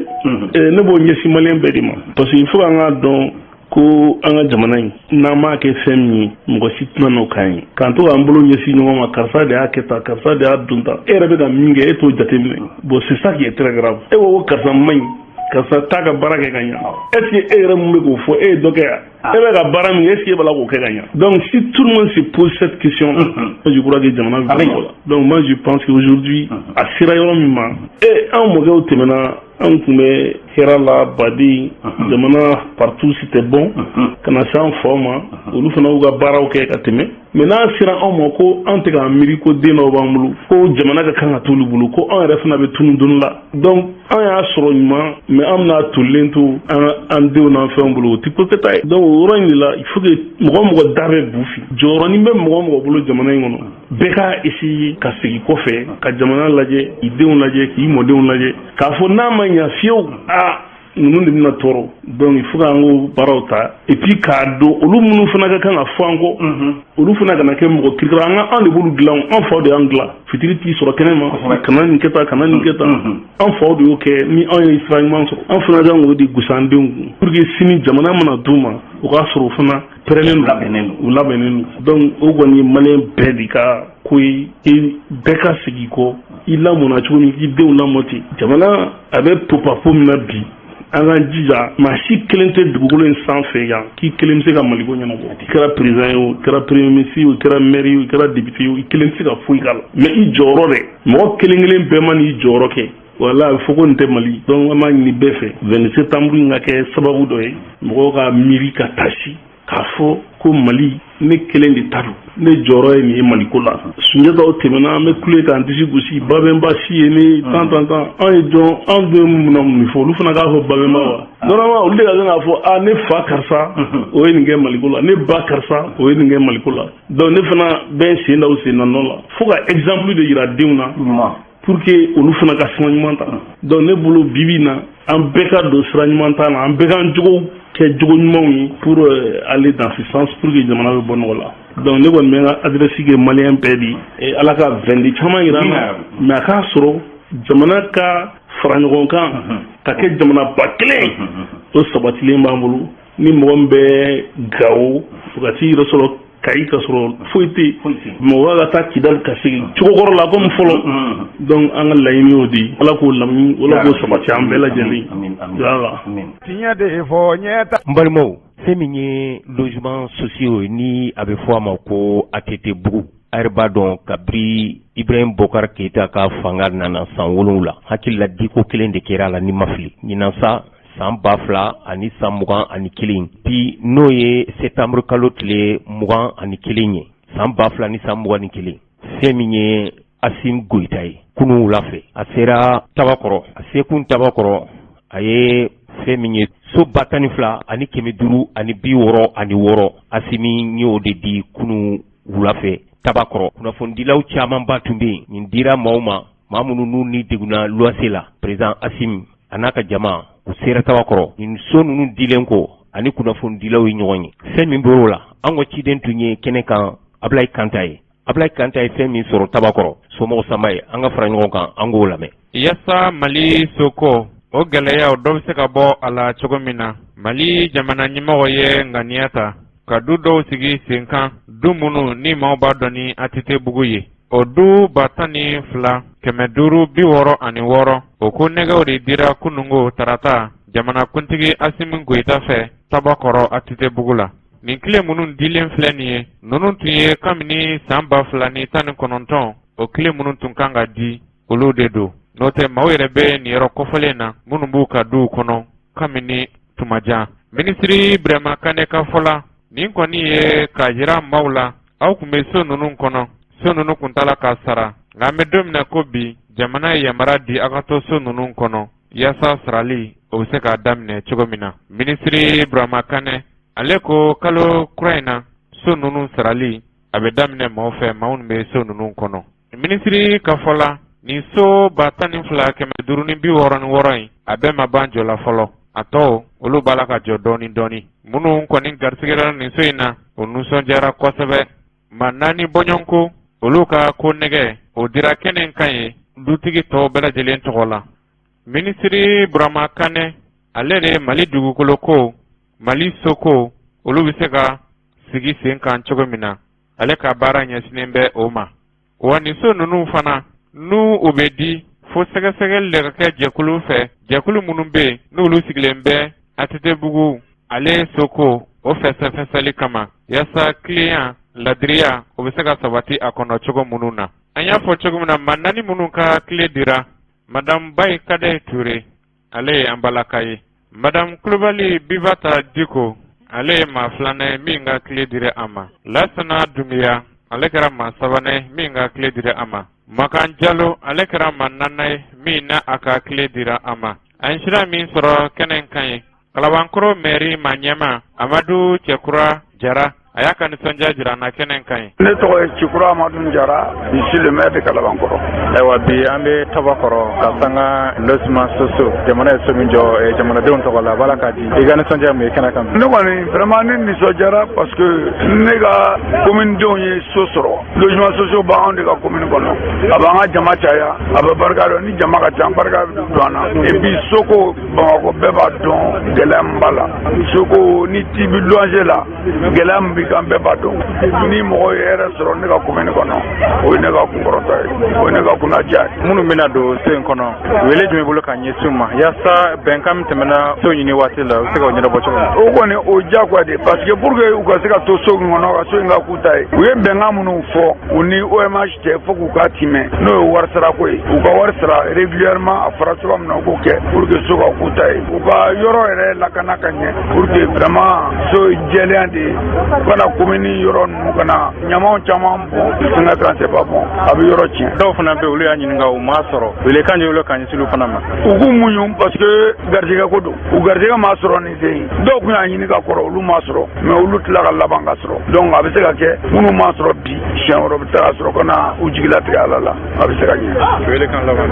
ne b'o ɲɛsin maliyɛn bɛɛ de ma, parce que il faut an k'a dɔn ko an ka jamana in, n'an m'a kɛ fɛn min ye, mɔgɔ si tɛna n'o k'an ye. K'an to k'an bolo ɲɛsin ɲɔgɔn ma, karisa de y'a kɛ tan, karisa de y'a dun tan, e yɛrɛ bɛ ka min kɛ, e t'o jateminɛ. Bon, c'est ça qui est très grave. E ko ko karisa man ɲi, karisa t'a ka baara kɛ ka ɲa, est ce que e yɛrɛ mun bɛ k'o fɔ, e ye dɔ kɛ yan? E bɛ ka baara min kɛ, est ce que e b'a la k'o kɛ ka ɲa? Donc si tout le monde se pose cette question, moi je crois que jamana bɛ bɔ la. Donc moi je pense que aujourd'hui, a sera yɔrɔ min ma, e an mɔkɛw tɛmɛna, an tun bɛ hɛrɛ la baden jamana, partout c'était bon, ka na se an faw ma, olu fana y'u ka baaraw kɛ ka tɛmɛ. Mais n'a sera anw ma ko an tɛ k'an miiri ko den dɔw b'an bolo, ko jamana ka kan ka t'olu bolo, ko anw yɛrɛ fana bɛ tunu don la. Donc an y'a sɔrɔ ɲuman, mais an bɛna tolilen to an denw n'an fɛnw bolo, o tɛ ko kɛta ye. Donc o yɔrɔ in de la, il faut que mɔgɔ mɔgɔ da bɛ bu fi jɔyɔrɔnin bɛ mɔgɔ mɔgɔ bolo jamana in kɔnɔ, bɛɛ k'a essayer ka segin kɔfɛ ka jamana lajɛ, k'i denw lajɛ, k'i mɔdenw lajɛ, k'a fɔ n'a ma ɲa fiyewu, aa, ninnu de bɛna tɔɔrɔ. Donc il faut k'an k'o baaraw ta, et puis k'a dɔn olu minnu fana ka kan ka fɔ an kɔ, olu fana kana kɛ mɔgɔ kirikara. An ka an de b'olu dilan, an faw de y'an dilan. Fitiri t'i sɔrɔ kɛnɛ ma, kana nin kɛ tan, kana nin kɛ tan, an faw de y'o kɛ. Ni anw ye sira ɲuman sɔrɔ, an fana kan k'o de gosi an denw kun, pour que sini jamana mana d'u ma, o k'a sɔrɔ o fana pɛrɛnnen don, u labɛnnen don. Donc o kɔni ye maliyɛn bɛɛ de ka ko ye, bɛɛ ka segin kɔ, i lamɔnna cogo min, k'i denw lamɔ ten. Jamana a bɛ popapo min na bi, an k'an jija, maa si kelen tɛ dugukolo in sanfɛ yan k'i kelen bɛ se ka Maliko ɲɛnabɔ. I kɛra président ye o, i kɛra premier ministre ye o, i kɛra maire ye o, i kɛra député ye o, i kelen tɛ se ka foyi k'a la. Mais i jɔyɔrɔ dɛ, mɔgɔ kelen kelen bɛɛ ma n'i jɔyɔrɔ kɛ, wala a bɛ fɔ ko nin tɛ Mali. Donc an b'a ɲini bɛɛ fɛ, 22 septembre in ka kɛ sababu dɔ ye, mɔgɔw ka miiri ka tasi k'a fɔ ko Mali, ne kelen de ta don, ne jɔyɔrɔ ye nin ye Maliko la. Sunjataw tɛmɛna, an bɛ kule k'an disi gosi, Babɛnba si ye ne tan tan tan, an ye jɔn? Anw den mun mun fɔ, olu fana k'a fɔ Babɛnba wa? Normalement olu de ka kan k'a fɔ: a ne fa karisa, o ye nin kɛ Maliko la, ne ba karisa, o ye nin kɛ Maliko la. Donc ne fana bɛ n sen da o sen na nɔ la, fo ka exemple de yira denw na pour que olu fana ka sira ɲuman ta. Donc ne bolo, bibi in na, an bɛɛ ka don sira ɲuman ta la, an bɛɛ k'an jogo kɛ jogo ɲumanw ye pour aller dans ce sens, pour que jamana bɛ bɔ nɔgɔ la. Donc ne kɔni bɛ n ka adresse kɛ maliyɛn bɛɛ de ye, Ala ka 22 caman yira an na, mais a k'a sɔrɔ jamana ka fara ɲɔgɔn kan ka kɛ jamanaba kelen, o sabatilen b'an bolo. Ni mɔgɔ min bɛ Gawo, o ka t'i yɛrɛ sɔrɔ Kayi ka sɔrɔ foyi tɛ yen, mɔgɔ ka taa Kidali ka segin cogokɔrɔ la komi fɔlɔ. Donc an ka laɲini y'o de ye, Ala k'o laɲini, Ala k'o sabati an bɛɛ lajɛlen. Voilà. Tiɲɛ de fɔ ɲɛ ta. N balimaw, fɛn min ye logement sociaux ye, ni a bɛ fɔ a ma ko ATT bugu, a yɛrɛ b'a dɔn, kabiri Ibrahim Bokar Keyita ka fanga nana san 7, hakili la diko kelen de kɛra a la ni ma fili. Ɲinan sa, san 2021 bi, n'o ye septembre kalo tile 21 ye, san 2021, fɛn min ye Assimi Goïta ye, kunun wula fɛ a sera Tabakɔrɔ. A sekun Tabakɔrɔ, a ye fɛn min ye so 12,566, Assimi y'o de di kunun wula fɛ Tabakɔrɔ. Kunnafonidilaw camanba tun bɛ yen. Nin dira maaw ma, maa minnu n'u ni degunna luwanse la. Président Assimi a n'a ka jama, u sera Tabakɔrɔ. Nin so ninnu dilen kɔ, ani kunnafonidilaw ye ɲɔgɔn ye. Fɛn min bɔr'o la, an ka ciden tun ye kɛnɛ kan, Abulayi Kanta ye. Abulayi Kanta ye fɛn min sɔrɔ Tabakɔrɔ, somɔgɔw sama ye, an ka fara ɲɔgɔn kan, an k'o lamɛn. Yaasa Mali soko o gɛlɛyaw dɔ bɛ se ka bɔ a la cogo min na, Mali jamana ɲɛmɔgɔ ye ŋaniya ta ka du dɔw sigi sen kan, du minnu ni maaw b'a dɔn ni ATT bugu ye. O du 12,566, o ko nɛgɛw de dira kunungo tarata jamanakuntigi Asimi Goyita fɛ Tabakɔrɔ ATT bugu la. Nin kile minnu dilen filɛ nin ye, ninnu tun ye kabini san 2019, o kile minnu tun kan ka di, olu de don. N'o tɛ, maaw yɛrɛ bɛ nin yɔrɔ kofɔlen na minnu b'u ka duw kɔnɔ kabini tuma jan. Minisiri Burama Kane ka fɔ la, nin kɔni ye k'a jira maaw la, aw tun bɛ so ninnu kɔnɔ, so ninnu tun t'a la ka sara, nka an bɛ don min na ko bi, jamana ye yamara di aw ka to so ninnu kɔnɔ yaasa sarali o bɛ se k'a daminɛ cogo min na. Minisiri Burama Kane ale ko kalo kura in na, so ninnu sarali a bɛ daminɛ maaw fɛ, maaw minnu bɛ so ninnu kɔnɔ. Minisiri ka fɔ la, nin so 12,566 in, a bɛɛ ma ban jɔ la fɔlɔ. A tɔw, olu b'a la ka jɔ dɔɔni dɔɔni. Minnu kɔni garisigɛra nin so in na, o nisɔndiyara kosɛbɛ. Maa naani bɔɲɔgɔnko, olu ka ko nɛgɛ, o dira kɛnɛ kan ye dutigi tɔw bɛɛ lajɛlen tɔgɔ la. Minisiri Burama Kane ale de ye Mali dugukoloko, Mali soko, olu bɛ se ka sigi sen kan cogo min na, ale ka baara ɲɛsinnen bɛ o ma. Wa nin so ninnu fana, n'u u bɛ di, fo sɛgɛsɛgɛli de ka kɛ jɛkulu fɛ, jɛkulu minnu bɛ yen n'olu sigilen bɛ ATT-bugu ale soko o fɛsɛfɛsɛli kama, yaasa tilenya, ladiriya, o bɛ se ka sabati a kɔnɔ cogo minnu na. An y'a fɔ cogo min na, maa naani minnu ka kile dira, Madamu Bayi Kadɛ Ture, ale ye an balaka ye. Madamu Kulubali Bibata Diko, ale ye maa filanan ye min ka kile dira a ma. Lasana Dunbiya, ale kɛra maa sabanan ye min ka kile dira a ma. Makan Jalo, ale kɛra maa naaninan ye min na a ka kile dira a ma. An sira min sɔrɔ kɛnɛ kan ye, Kalabankɔrɔ mɛri maa ɲɛmaa Amadu Cɛkura Jara, a y'a ka nisɔndiya jira an na kɛnɛ kan ye. Ne tɔgɔ ye Cɛkura Amadu Jara, je suis le maire de Kalabankɔrɔ. Ayiwa, bi an bɛ Tabakɔrɔ ka sanga logement sociaux, jamana ye so min jɔ jamanadenw tɔgɔ la, a b'a la k'a di. I ka nisɔndiya mun ye kɛnɛ kan? Ne kɔni, vraiment, ne nisɔndiyara parce que ne ka commune denw ye so sɔrɔ. Logement sociaux b'anw de ka commune kɔnɔ. A b'an ka jama caya, a bɛ barika dɔn. Ni jama ka ca, barika bɛ don an na. Et puis soko, Bamakɔ bɛɛ b'a dɔn gɛlɛya min b'a la. Soko, ni t'i bɛ luwanse la, gɛlɛya min b'i kan, bɛɛ b'a dɔn. Ni mɔgɔ ye hɛrɛ sɔrɔ ne ka commune kɔnɔ, o ye ne ka kunkɔrɔta ye, o ye ne ka kunnadiya ye. Minnu bɛna don so in kɔnɔ, wele jumɛn bolo ka ɲɛsin u ma yaasa bɛnkan min tɛmɛna so ɲini waati la, u bɛ se k'o ɲɛnabɔ cogo min? O kɔni, o diyagoya de, parce que pour que u ka se ka to so in kɔnɔ, ka so in ka k'u ta ye, u ye bɛnkan minnu fɔ u ni OMH cɛ, fo k'u ka timɛ, n'o ye wari sarako ye. U ka wari sara régulièrement, a fɔra cogoya min na, u k'o kɛ pour que so ka k'u ta ye, u ka yɔrɔ yɛrɛ lakana ka ɲɛ, pour que vraiment so jɛlenya de ye. U kana commune yɔrɔ ninnu kana ɲamaw caman bɔn fɛngɛ kan, c'est pas bon, a bɛ yɔrɔ tiɲɛ. Dɔw fana bɛ, olu y'a ɲininka, u m'a sɔrɔ. Welekan jumɛn bolo ka ɲɛsin olu fana ma? U k'u muɲu, parce que garijɛgɛ ko don. U garijɛgɛ m'a sɔrɔ nin sen in. Dɔw tun y'a ɲini ka kɔrɔ, olu m'a sɔrɔ, mais olu tila ka laban ka sɔrɔ. Donc a bɛ se ka kɛ minnu m'a sɔrɔ bi, siɲɛ wɛrɛ bɛ se ka sɔrɔ. Kana u jigilatigɛ Ala la, a bɛ se ka ɲɛ. Welekan laban.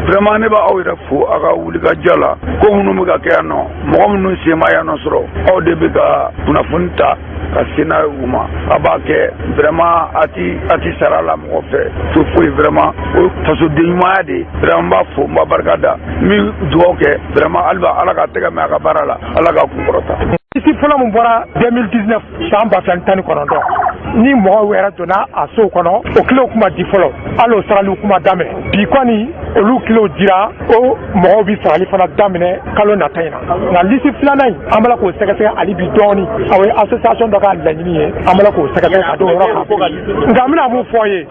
Vraiment, ne b'aw yɛrɛ fo aw ka wulikajɔ la. Ko minnu bɛ ka kɛ yan nɔ, mɔgɔ minnu sen ma yan nɔ sɔrɔ, aw de bɛ ka kunnafoni ta ka se n'a ye u ma. A b'a kɛ vraiment, a ti sara la mɔgɔ fɛ foyi foyi. Vraiment, o ye fasoden ɲumanya de ye. Vraiment, n b'a fo, n b'a barika da, n bɛ dugawu kɛ vraiment, hali Ala ka tɛgɛ mɛn a ka baara la, Ala ka kunkɔrɔta. Liste fɔlɔ min bɔra 2019, san 2019, ni mɔgɔw yɛrɛ donna a sow kɔnɔ, o kilew kuma di fɔlɔ, hali o saraliw kuma daminɛ. Bi kɔni, olu kilew dira, o mɔgɔw bi sarali fana daminɛ kalo nata in na. Nka liste filanan in, an b'a la k'o sɛgɛsɛgɛ hali bi dɔɔni. O ye association dɔ ka laɲini ye, an b'a la k'o sɛgɛsɛgɛ ka d'o yɔrɔ kan. Nka n bɛna mun fɔ ye,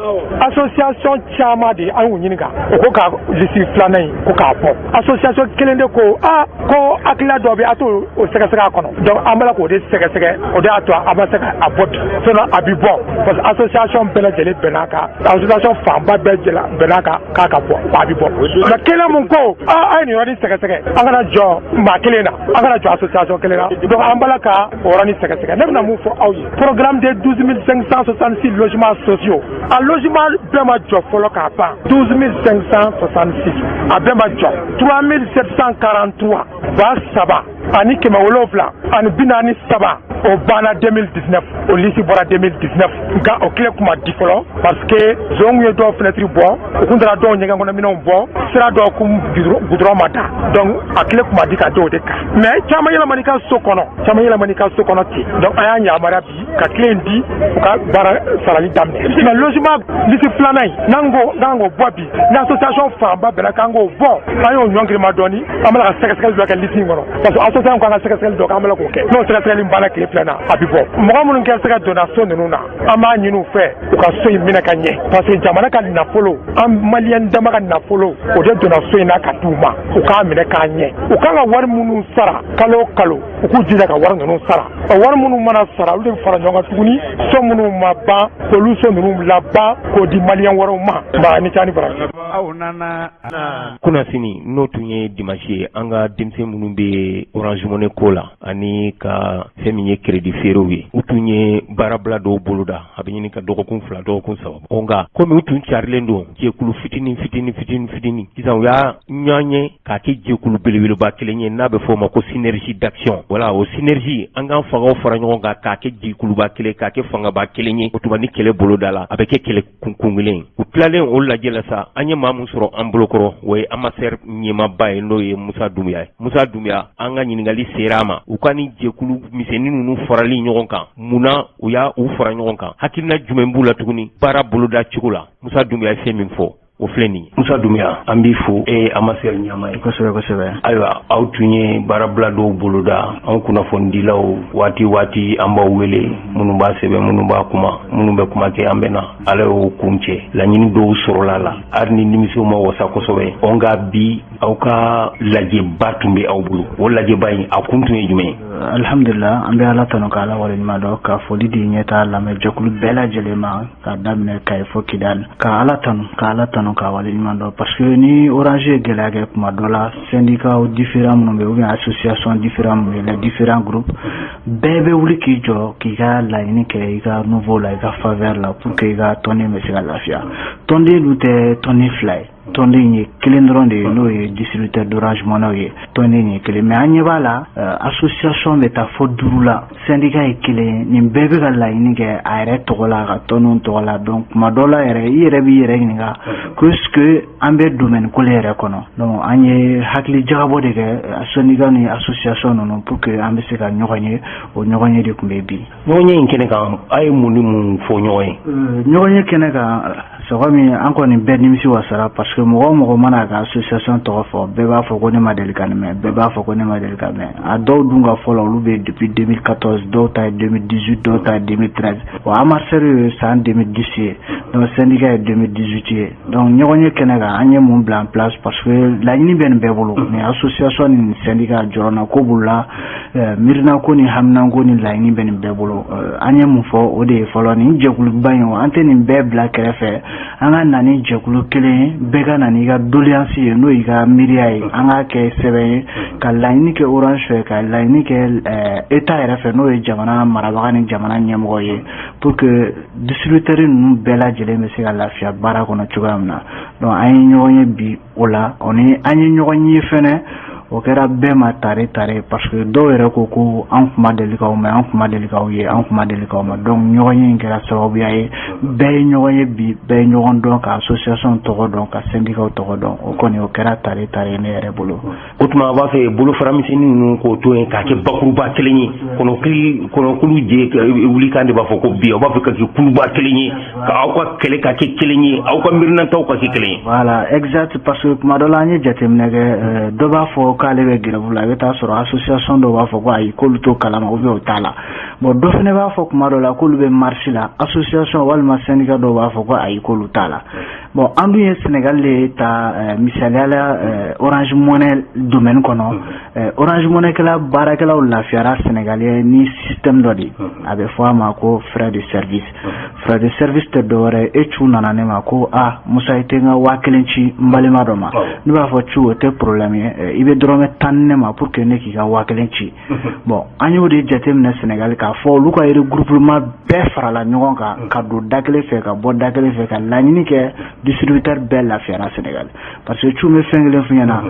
association caman de an y'u ɲininka, o ko ka liste filanan in ko k'a bɔ. Association kelen de ko aa, ko hakilila dɔ bɛ a t'o o sɛgɛsɛgɛ a kɔnɔ. Donc an b'a la k'o de sɛgɛsɛgɛ, o de y'a to a ma se ka a bɔ bi. Sinon a bi bɔ, parce que association bɛɛ lajɛlen bɛnn'a kan, association fanba bɛɛ bɛnn'a kan k'a ka bɔ, a bi bɔ. Mais kelen mun ko aa, a ye nin yɔrɔnin sɛgɛsɛgɛ, an kana jɔ maa kelen na, an kana jɔ association kelen na. Donc an b'a la ka o yɔrɔnin sɛgɛsɛgɛ. Ne bɛna mun fɔ aw ye, programme de 12 566 logements sociaux, a logement bɛɛ ma jɔ fɔlɔ k'a ban. 12 566, a bɛɛ ma jɔ. 3743, 3743, o banna 2019, o liste bɔra 2019, nka o kile kuma di fɔlɔ, parce que zon ye dɔw fenêtre bɔ, u kun taara dɔw ɲɛgɛn kɔnɔ minɛnw bɔ, sira dɔw kun goudron ma da. Donc a kile kuma di ka dɔw de kan, mais caman yɛlɛmani ka so kɔnɔ, caman yɛlɛmani ka so kɔnɔ ten. Donc an y'a yamaruya bi ka kile in di, u ka baara sarali daminɛ. Mais logement liste filanan in, n'an k'o bɔ bi, ni association fanba bɛnna k'an k'o bɔ, an y'o ɲɔngirima dɔɔni. An bɛna ka sɛgɛsɛgɛli dɔ kɛ liste in kɔnɔ, parce que Association kan ka sɛgɛsɛgɛli dɔ kɛ, an bɛ la k'o kɛ. N'o sɛgɛsɛgɛli banna tile 2 na, a bɛ bɔ. Mɔgɔ minnu gɛrɛsɛgɛ donna so ninnu na, an b'a ɲini u fɛ u ka so in minɛ ka ɲɛ, parce que jamana ka nafolo, an maliyɛn dama ka nafolo, o de donna so in na ka d'u ma. U k'a minɛ k'a ɲɛ. U kan ka wari minnu sara kalo o kalo, u k'u jija ka wari ninnu sara. O wari minnu mana sara, olu de bɛ fara ɲɔgɔn kan tuguni, so minnu ma ban, k'olu so ninnu laban k'o di maliyɛn wɛrɛw ma. Nba ni ca ni baraji. Aw nana. Kunasini, n'o tun ye dimanche ye, an ka denmisɛn minnu bɛ Orange Money ko la ani ka fɛn min ye crédit feerew ye, u tun ye baarabila dɔw boloda, a bɛ ɲini ka dɔgɔkun 2, dɔgɔkun 3 bɔ. Nka komi u tun carilen don jɛkulu fitinin fitinin fitinin fitinin, sisan u y'a ɲɔgɔn ye k'a kɛ jɛkulu belebeleba kelen ye n'a bɛ fɔ o ma ko synergie d'action. Voilà, o synergie, an k'an fangaw fara ɲɔgɔn kan k'a kɛ jɛkuluba kelen, k'a kɛ fangaba kelen ye. O tuma ni kɛlɛ boloda la, a bɛ kɛ kɛlɛ kun kelen ye. U tilalen o lajɛ la sa, an ye maa min sɔrɔ an bolokɔrɔ, o ye AMASER ɲɛmaaba ye, n'o ye Musa Dunbiya ye. Musa Dunbiya, an ka ɲininkali sera a ma, u ka ni jɛkulu misɛnnin ninnu farali ɲɔgɔn kan, mun na u y'a u fara ɲɔgɔn kan, hakilina jumɛn b'u la tuguni baara boloda cogo la? Musa Dunbiya ye fɛn min fɔ, o filɛ nin ye. Musa Dunbiya, an b'i fo. E ye AMASER ɲɛmaa ye. Kosɛbɛ, kosɛbɛ. Ayiwa, aw tun ye baarabila dɔw boloda. Anw kunnafonidilaw, waati waati an b'aw wele, minnu b'a sɛbɛn, minnu b'a kuma, minnu bɛ kuma kɛ, an bɛ na. Ala y'o kun cɛ, laɲini dɔw sɔrɔla la, hali ni nimisiw ma wasa kosɛbɛ. Ɔ nka bi aw ka lajɛba tun bɛ aw bolo, o lajɛba in a kun tun ye jumɛn ye? Alhamdulillah, an bɛ Ala tanu ka Ala waleɲuman dɔn, ka foli di ɲɛta lamɛn jɛkulu bɛɛ lajɛlen ma, ka daminɛ Kayi fo Kidali, ka Ala tanu, ka Ala tanu, ka waleɲuman dɔn, parce que ni Orange ye gɛlɛya kɛ kuma dɔ la, syndicat différents minnu bɛ yen ou bien association différents minnu bɛ yen, les différents groupes bɛɛ bɛ wuli k'i jɔ k'i ka laɲini kɛ i ka niveau la, i ka faveur la, pour que i ka tɔnden bɛ se ka lafiya. Tɔnden dun tɛ tɔnden fila ye, tɔnden ye kelen dɔrɔn de ye, n'o ye distributeur d'Orange Money ye. Tɔnden ye kelen, mais an ɲɛ b'a la, association bɛ taa fo 5 la, syndicat ye kelen. Nin bɛɛ bɛ ka laɲini kɛ a yɛrɛ tɔgɔ la, a ka tɔndenw tɔgɔ la. Donc kuma dɔ la yɛrɛ, i yɛrɛ b'i yɛrɛ ɲininka ko est ce que an bɛ domaine kelen yɛrɛ kɔnɔ. Donc an ye hakili jagabɔ de kɛ syndicat ni association ninnu pour que an bɛ se ka ɲɔgɔn ye. O ɲɔgɔn ye de tun bɛ bi. Ɲɔgɔn ye in kɛnɛ kan, a ye mun ni mun fɔ ɲɔgɔn ye? Ɲɔgɔn ye kɛnɛ kan, sɔgɔ min an kɔni bɛɛ nimisi wasara, parce que mɔgɔ o mɔgɔ mana a ka association tɔgɔ fɔ, bɛɛ b'a fɔ ko ne ma deli ka nin mɛn, bɛɛ b'a fɔ ko ne ma deli ka mɛn. A dɔw dun ka fɔ la, olu bɛ depuis 2014, dɔw ta ye 2018, dɔw ta ye 2013. Wa AMASER ye san 2010 ye, donc syndicat ye 2018 ye. Donc ɲɔgɔn ye kɛnɛ kan, an ye mun bila en place? Parce que laɲini bɛ nin bɛɛ bolo, nin association ni nin syndicat, jɔrɔna ko b'u la, miirinako ni haminanko ni laɲini bɛ nin bɛɛ bolo. An ye mun fɔ? O de ye fɔlɔ, nin jɛkuluba in, an tɛ nin bɛɛ bila kɛrɛfɛ, an ka na ni jɛkulu kelen ye, bɛɛ ka na n'i ka doléance ye, n'o y'i ka miiriya ye, an k'a kɛ sɛbɛn ye ka laɲini kɛ Orange fɛ, ka laɲini kɛ État yɛrɛ fɛ, n'o ye jamana marabaga ni jamana ɲɛmɔgɔ ye, pour que distributeur ninnu bɛɛ lajɛlen bɛ se ka lafiya baara kɔnɔ cogoya min na. Donc an ye ɲɔgɔn ye bi o la, o ni an ye ɲɔgɔn ye fɛnɛ, o kɛra bɛɛ ma tare tare, parce que dɔw yɛrɛ ko ko an kun ma deli k'aw mɛn, an kun ma deli k'aw ye, an kun ma deli k'aw mɛn. Donc ɲɔgɔn ye in kɛra sababuya ye, bɛɛ ye ɲɔgɔn ye bi, bɛɛ ye ɲɔgɔn dɔn, ka association tɔgɔ dɔn, ka syndicat tɔgɔ dɔn. O kɔni, o kɛra tare tare ne yɛrɛ bolo. O tuma a b'a fɛ bolofara misɛnnin ninnu k'o to yen k'a kɛ bakuruba kelen ye, kɔnɔkulu je wuli kan de b'a fɔ ko bi aw b'a fɛ ka kɛ kuluba kelen ye, ka aw ka kɛlɛ ka kɛ kelen ye, aw ka miirinataw ka kɛ kelen ye. Voilà, exact, parce que kuma dɔ la an ye jateminɛ kɛ, dɔ b'a fɔ k'ale bɛ grève la, i bɛ taa sɔrɔ association dɔw b'a fɔ ko ayi, k'olu t'o kalama ou bien o t'a la. Bon, dɔ fana b'a fɔ kuma dɔ la k'olu bɛ marche la, association walima syndicat dɔw b'a fɔ ko ayi, k'olu t'a la. Bon, an dun ye Sénégal de ta misaliya la Orange Money domaine kɔnɔ. Orange Money kɛla baarakɛlaw lafiyara Sénégal ni système dɔ de, a bɛ fɔ a ma ko frais de service. Frais de service tɛ dɔwɛrɛ ye, e cu nana ne ma ko a Musa, i tɛ n ka 1000 ci n balima dɔ ma. Ne b'a fɔ cu, o tɛ problème ye, i bɛ dɔrɔmɛ 10 ne ma pour que ne k'i ka 1000 ci. Bon, an y'o de jateminɛ Sénégal, k'a fɔ olu ka regroupement bɛɛ farala ɲɔgɔn kan ka don da kelen fɛ, ka bɔ da kelen fɛ, ka laɲini kɛ, distributeur bɛɛ lafiyara Sénégal. Parce que cu bɛ fɛn kelen f'i ɲɛna,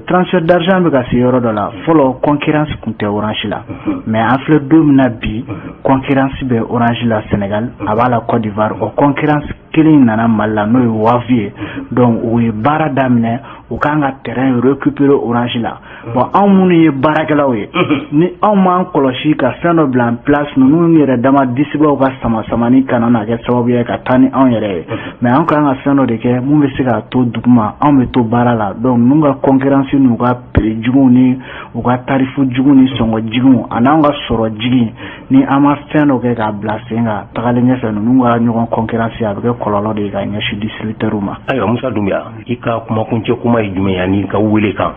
transfert d'argent bɛ ka se yɔrɔ dɔ la. Fɔlɔ, concurrence tun tɛ Orange la, mais an filɛ don min na bi, concurrence bɛ Orange la Sénégal, a b'a la Côte d'Ivoire. O concurrence kelen in nana Mali la, n'o ye Wave ye. Donc u ye baara daminɛ, U k'an ka terrain récupérer Orange la. Bon, anw minnu ye baarakɛlaw ye, ni anw m'an kɔlɔsi ka fɛn dɔ bila en place, ninnu yɛrɛ dama disibaw ka sama samani kana na kɛ sababu ye ka taa ni anw yɛrɛ ye. Mais an kan ka fɛn dɔ de kɛ mun bɛ se k'a to duguma, anw bɛ to baara la. Donc ninnu ka concurrence n'u ka prix juguw ni u ka tarif jugu ni sɔngɔ jiginw ani ka sɔrɔ jigin, ni an ma fɛn dɔ kɛ k'a bila sen kan tagalen ɲɛfɛ, ninnu ka ɲɔgɔn concurrence a bɛ kɛ kɔlɔlɔ de ye ka ɲɛsin distributeur ma. Ayiwa, Musa Dunbiya, i ka kumakuncɛ kuma ye jumɛn ye ani ka wele kan?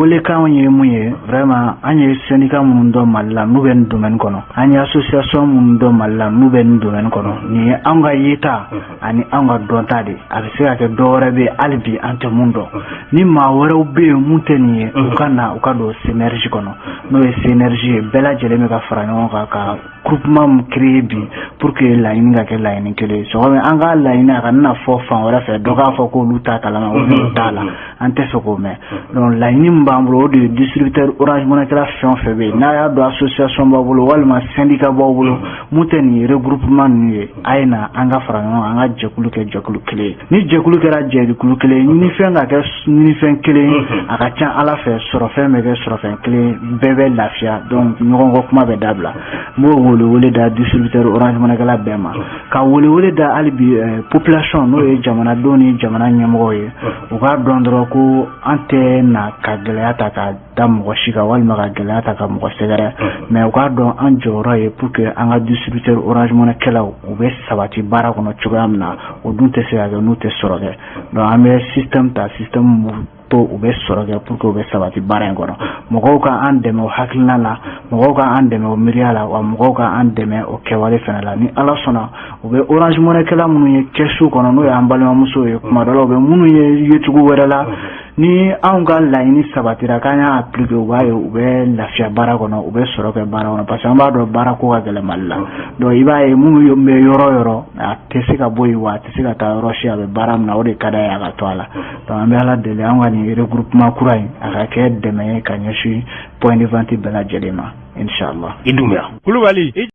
Welekan ye mun ye? Vraiment, an ye syndicat minnu dɔn Mali la n'u bɛ nin domaine kɔnɔ, an ye association minnu dɔn Mali la n'u bɛ nin domaine kɔnɔ, nin ye anw ka yeta ani anw ka dɔnta de. A bɛ se ka kɛ dɔ wɛrɛ bɛ yen hali bi an tɛ mun dɔn. Ni maa wɛrɛw bɛ yen mun tɛ nin ye, u ka na, u ka don CNRJ kɔnɔ, n'o ye CNRJ ye, bɛɛ lajɛlen bɛ ka fara ɲɔgɔn kan ka groupement min créer bi pour que laɲini ka kɛ laɲini kelen ye. Sɔgɔma an ka laɲini, a kana na fɔ fan wɛrɛ fɛ, dɔ k'a fɔ k'olu t'a kalama ou bien u t'a la, an tɛ fɛ k'o mɛn. Donc laɲini min b'an bolo, o de ye distributeur Orange Money kɛla fɛn o fɛn bɛ yen, n'a y'a dɔn association b'aw bolo walima syndicat b'aw bolo mun tɛ nin regroupement ninnu ye, a ye na an ka fara ɲɔgɔn kan, an ka jɛkulu kɛ jɛkulu kelen ye. Ni jɛkulu kɛra jɛkulu kelen ye, ɲinifɛn ka kɛ ɲinifɛn kelen ye, a ka ca Ala fɛ sɔrɔfɛn bɛ kɛ sɔrɔfɛn kelen, bɛɛ bɛ lafiya. Donc ɲɔgɔn kɔ kuma bɛ dabila. N b'o welewele da distributeur Orange Money kɛla bɛɛ ma, ka welewele da hali bi population, n'o ye jamanadenw ni jamana ɲɛmɔgɔw ye, u k'a dɔn dɔrɔn ko an tɛ na ka gɛlɛya ta ka da mɔgɔ si kan walima ka gɛlɛya ta ka mɔgɔ sɛgɛrɛ, mais u k'a dɔn an jɔyɔrɔ ye pour que an ka distributeur Orange Money kɛlaw u bɛ sabati baara kɔnɔ cogoya min na. O dun tɛ se ka kɛ n'u tɛ sɔrɔ kɛ. Donc an bɛ système ta, système to u bɛ sɔrɔ kɛ pour que u bɛ sabati baara in kɔnɔ. Mɔgɔw ka an dɛmɛ o hakilina la, mɔgɔw ka an dɛmɛ o miiriya la, wa mɔgɔw ka an dɛmɛ o kɛwale fana la. Ni Ala sɔnna, u bɛ Orange Money kɛla minnu ye kɛsu kɔnɔ, n'o y'an balimamusow ye, kuma dɔ la u bɛ minnu ye yecogo wɛrɛ la, ni anw ka laɲini sabatira k'an y'a appliquer, u b'a ye u bɛ lafiya baara kɔnɔ, u bɛ sɔrɔ kɛ baara kɔnɔ, parce que an b'a dɔn baara ko ka gɛlɛn Mali la. Donc i b'a ye minnu bɛ yɔrɔ o yɔrɔ, a tɛ se ka bɔ yen, wa a tɛ se ka taa yɔrɔ si, a bɛ baara min na, o de ka d'a ye a ka to a la. Donc an bɛ Ala deli, an ka nin regroupement kura in, a ka kɛ dɛmɛ ye ka ɲɛsin point de vente bɛɛ lajɛlen ma, inshallah. I Dunbiya. Kulubali.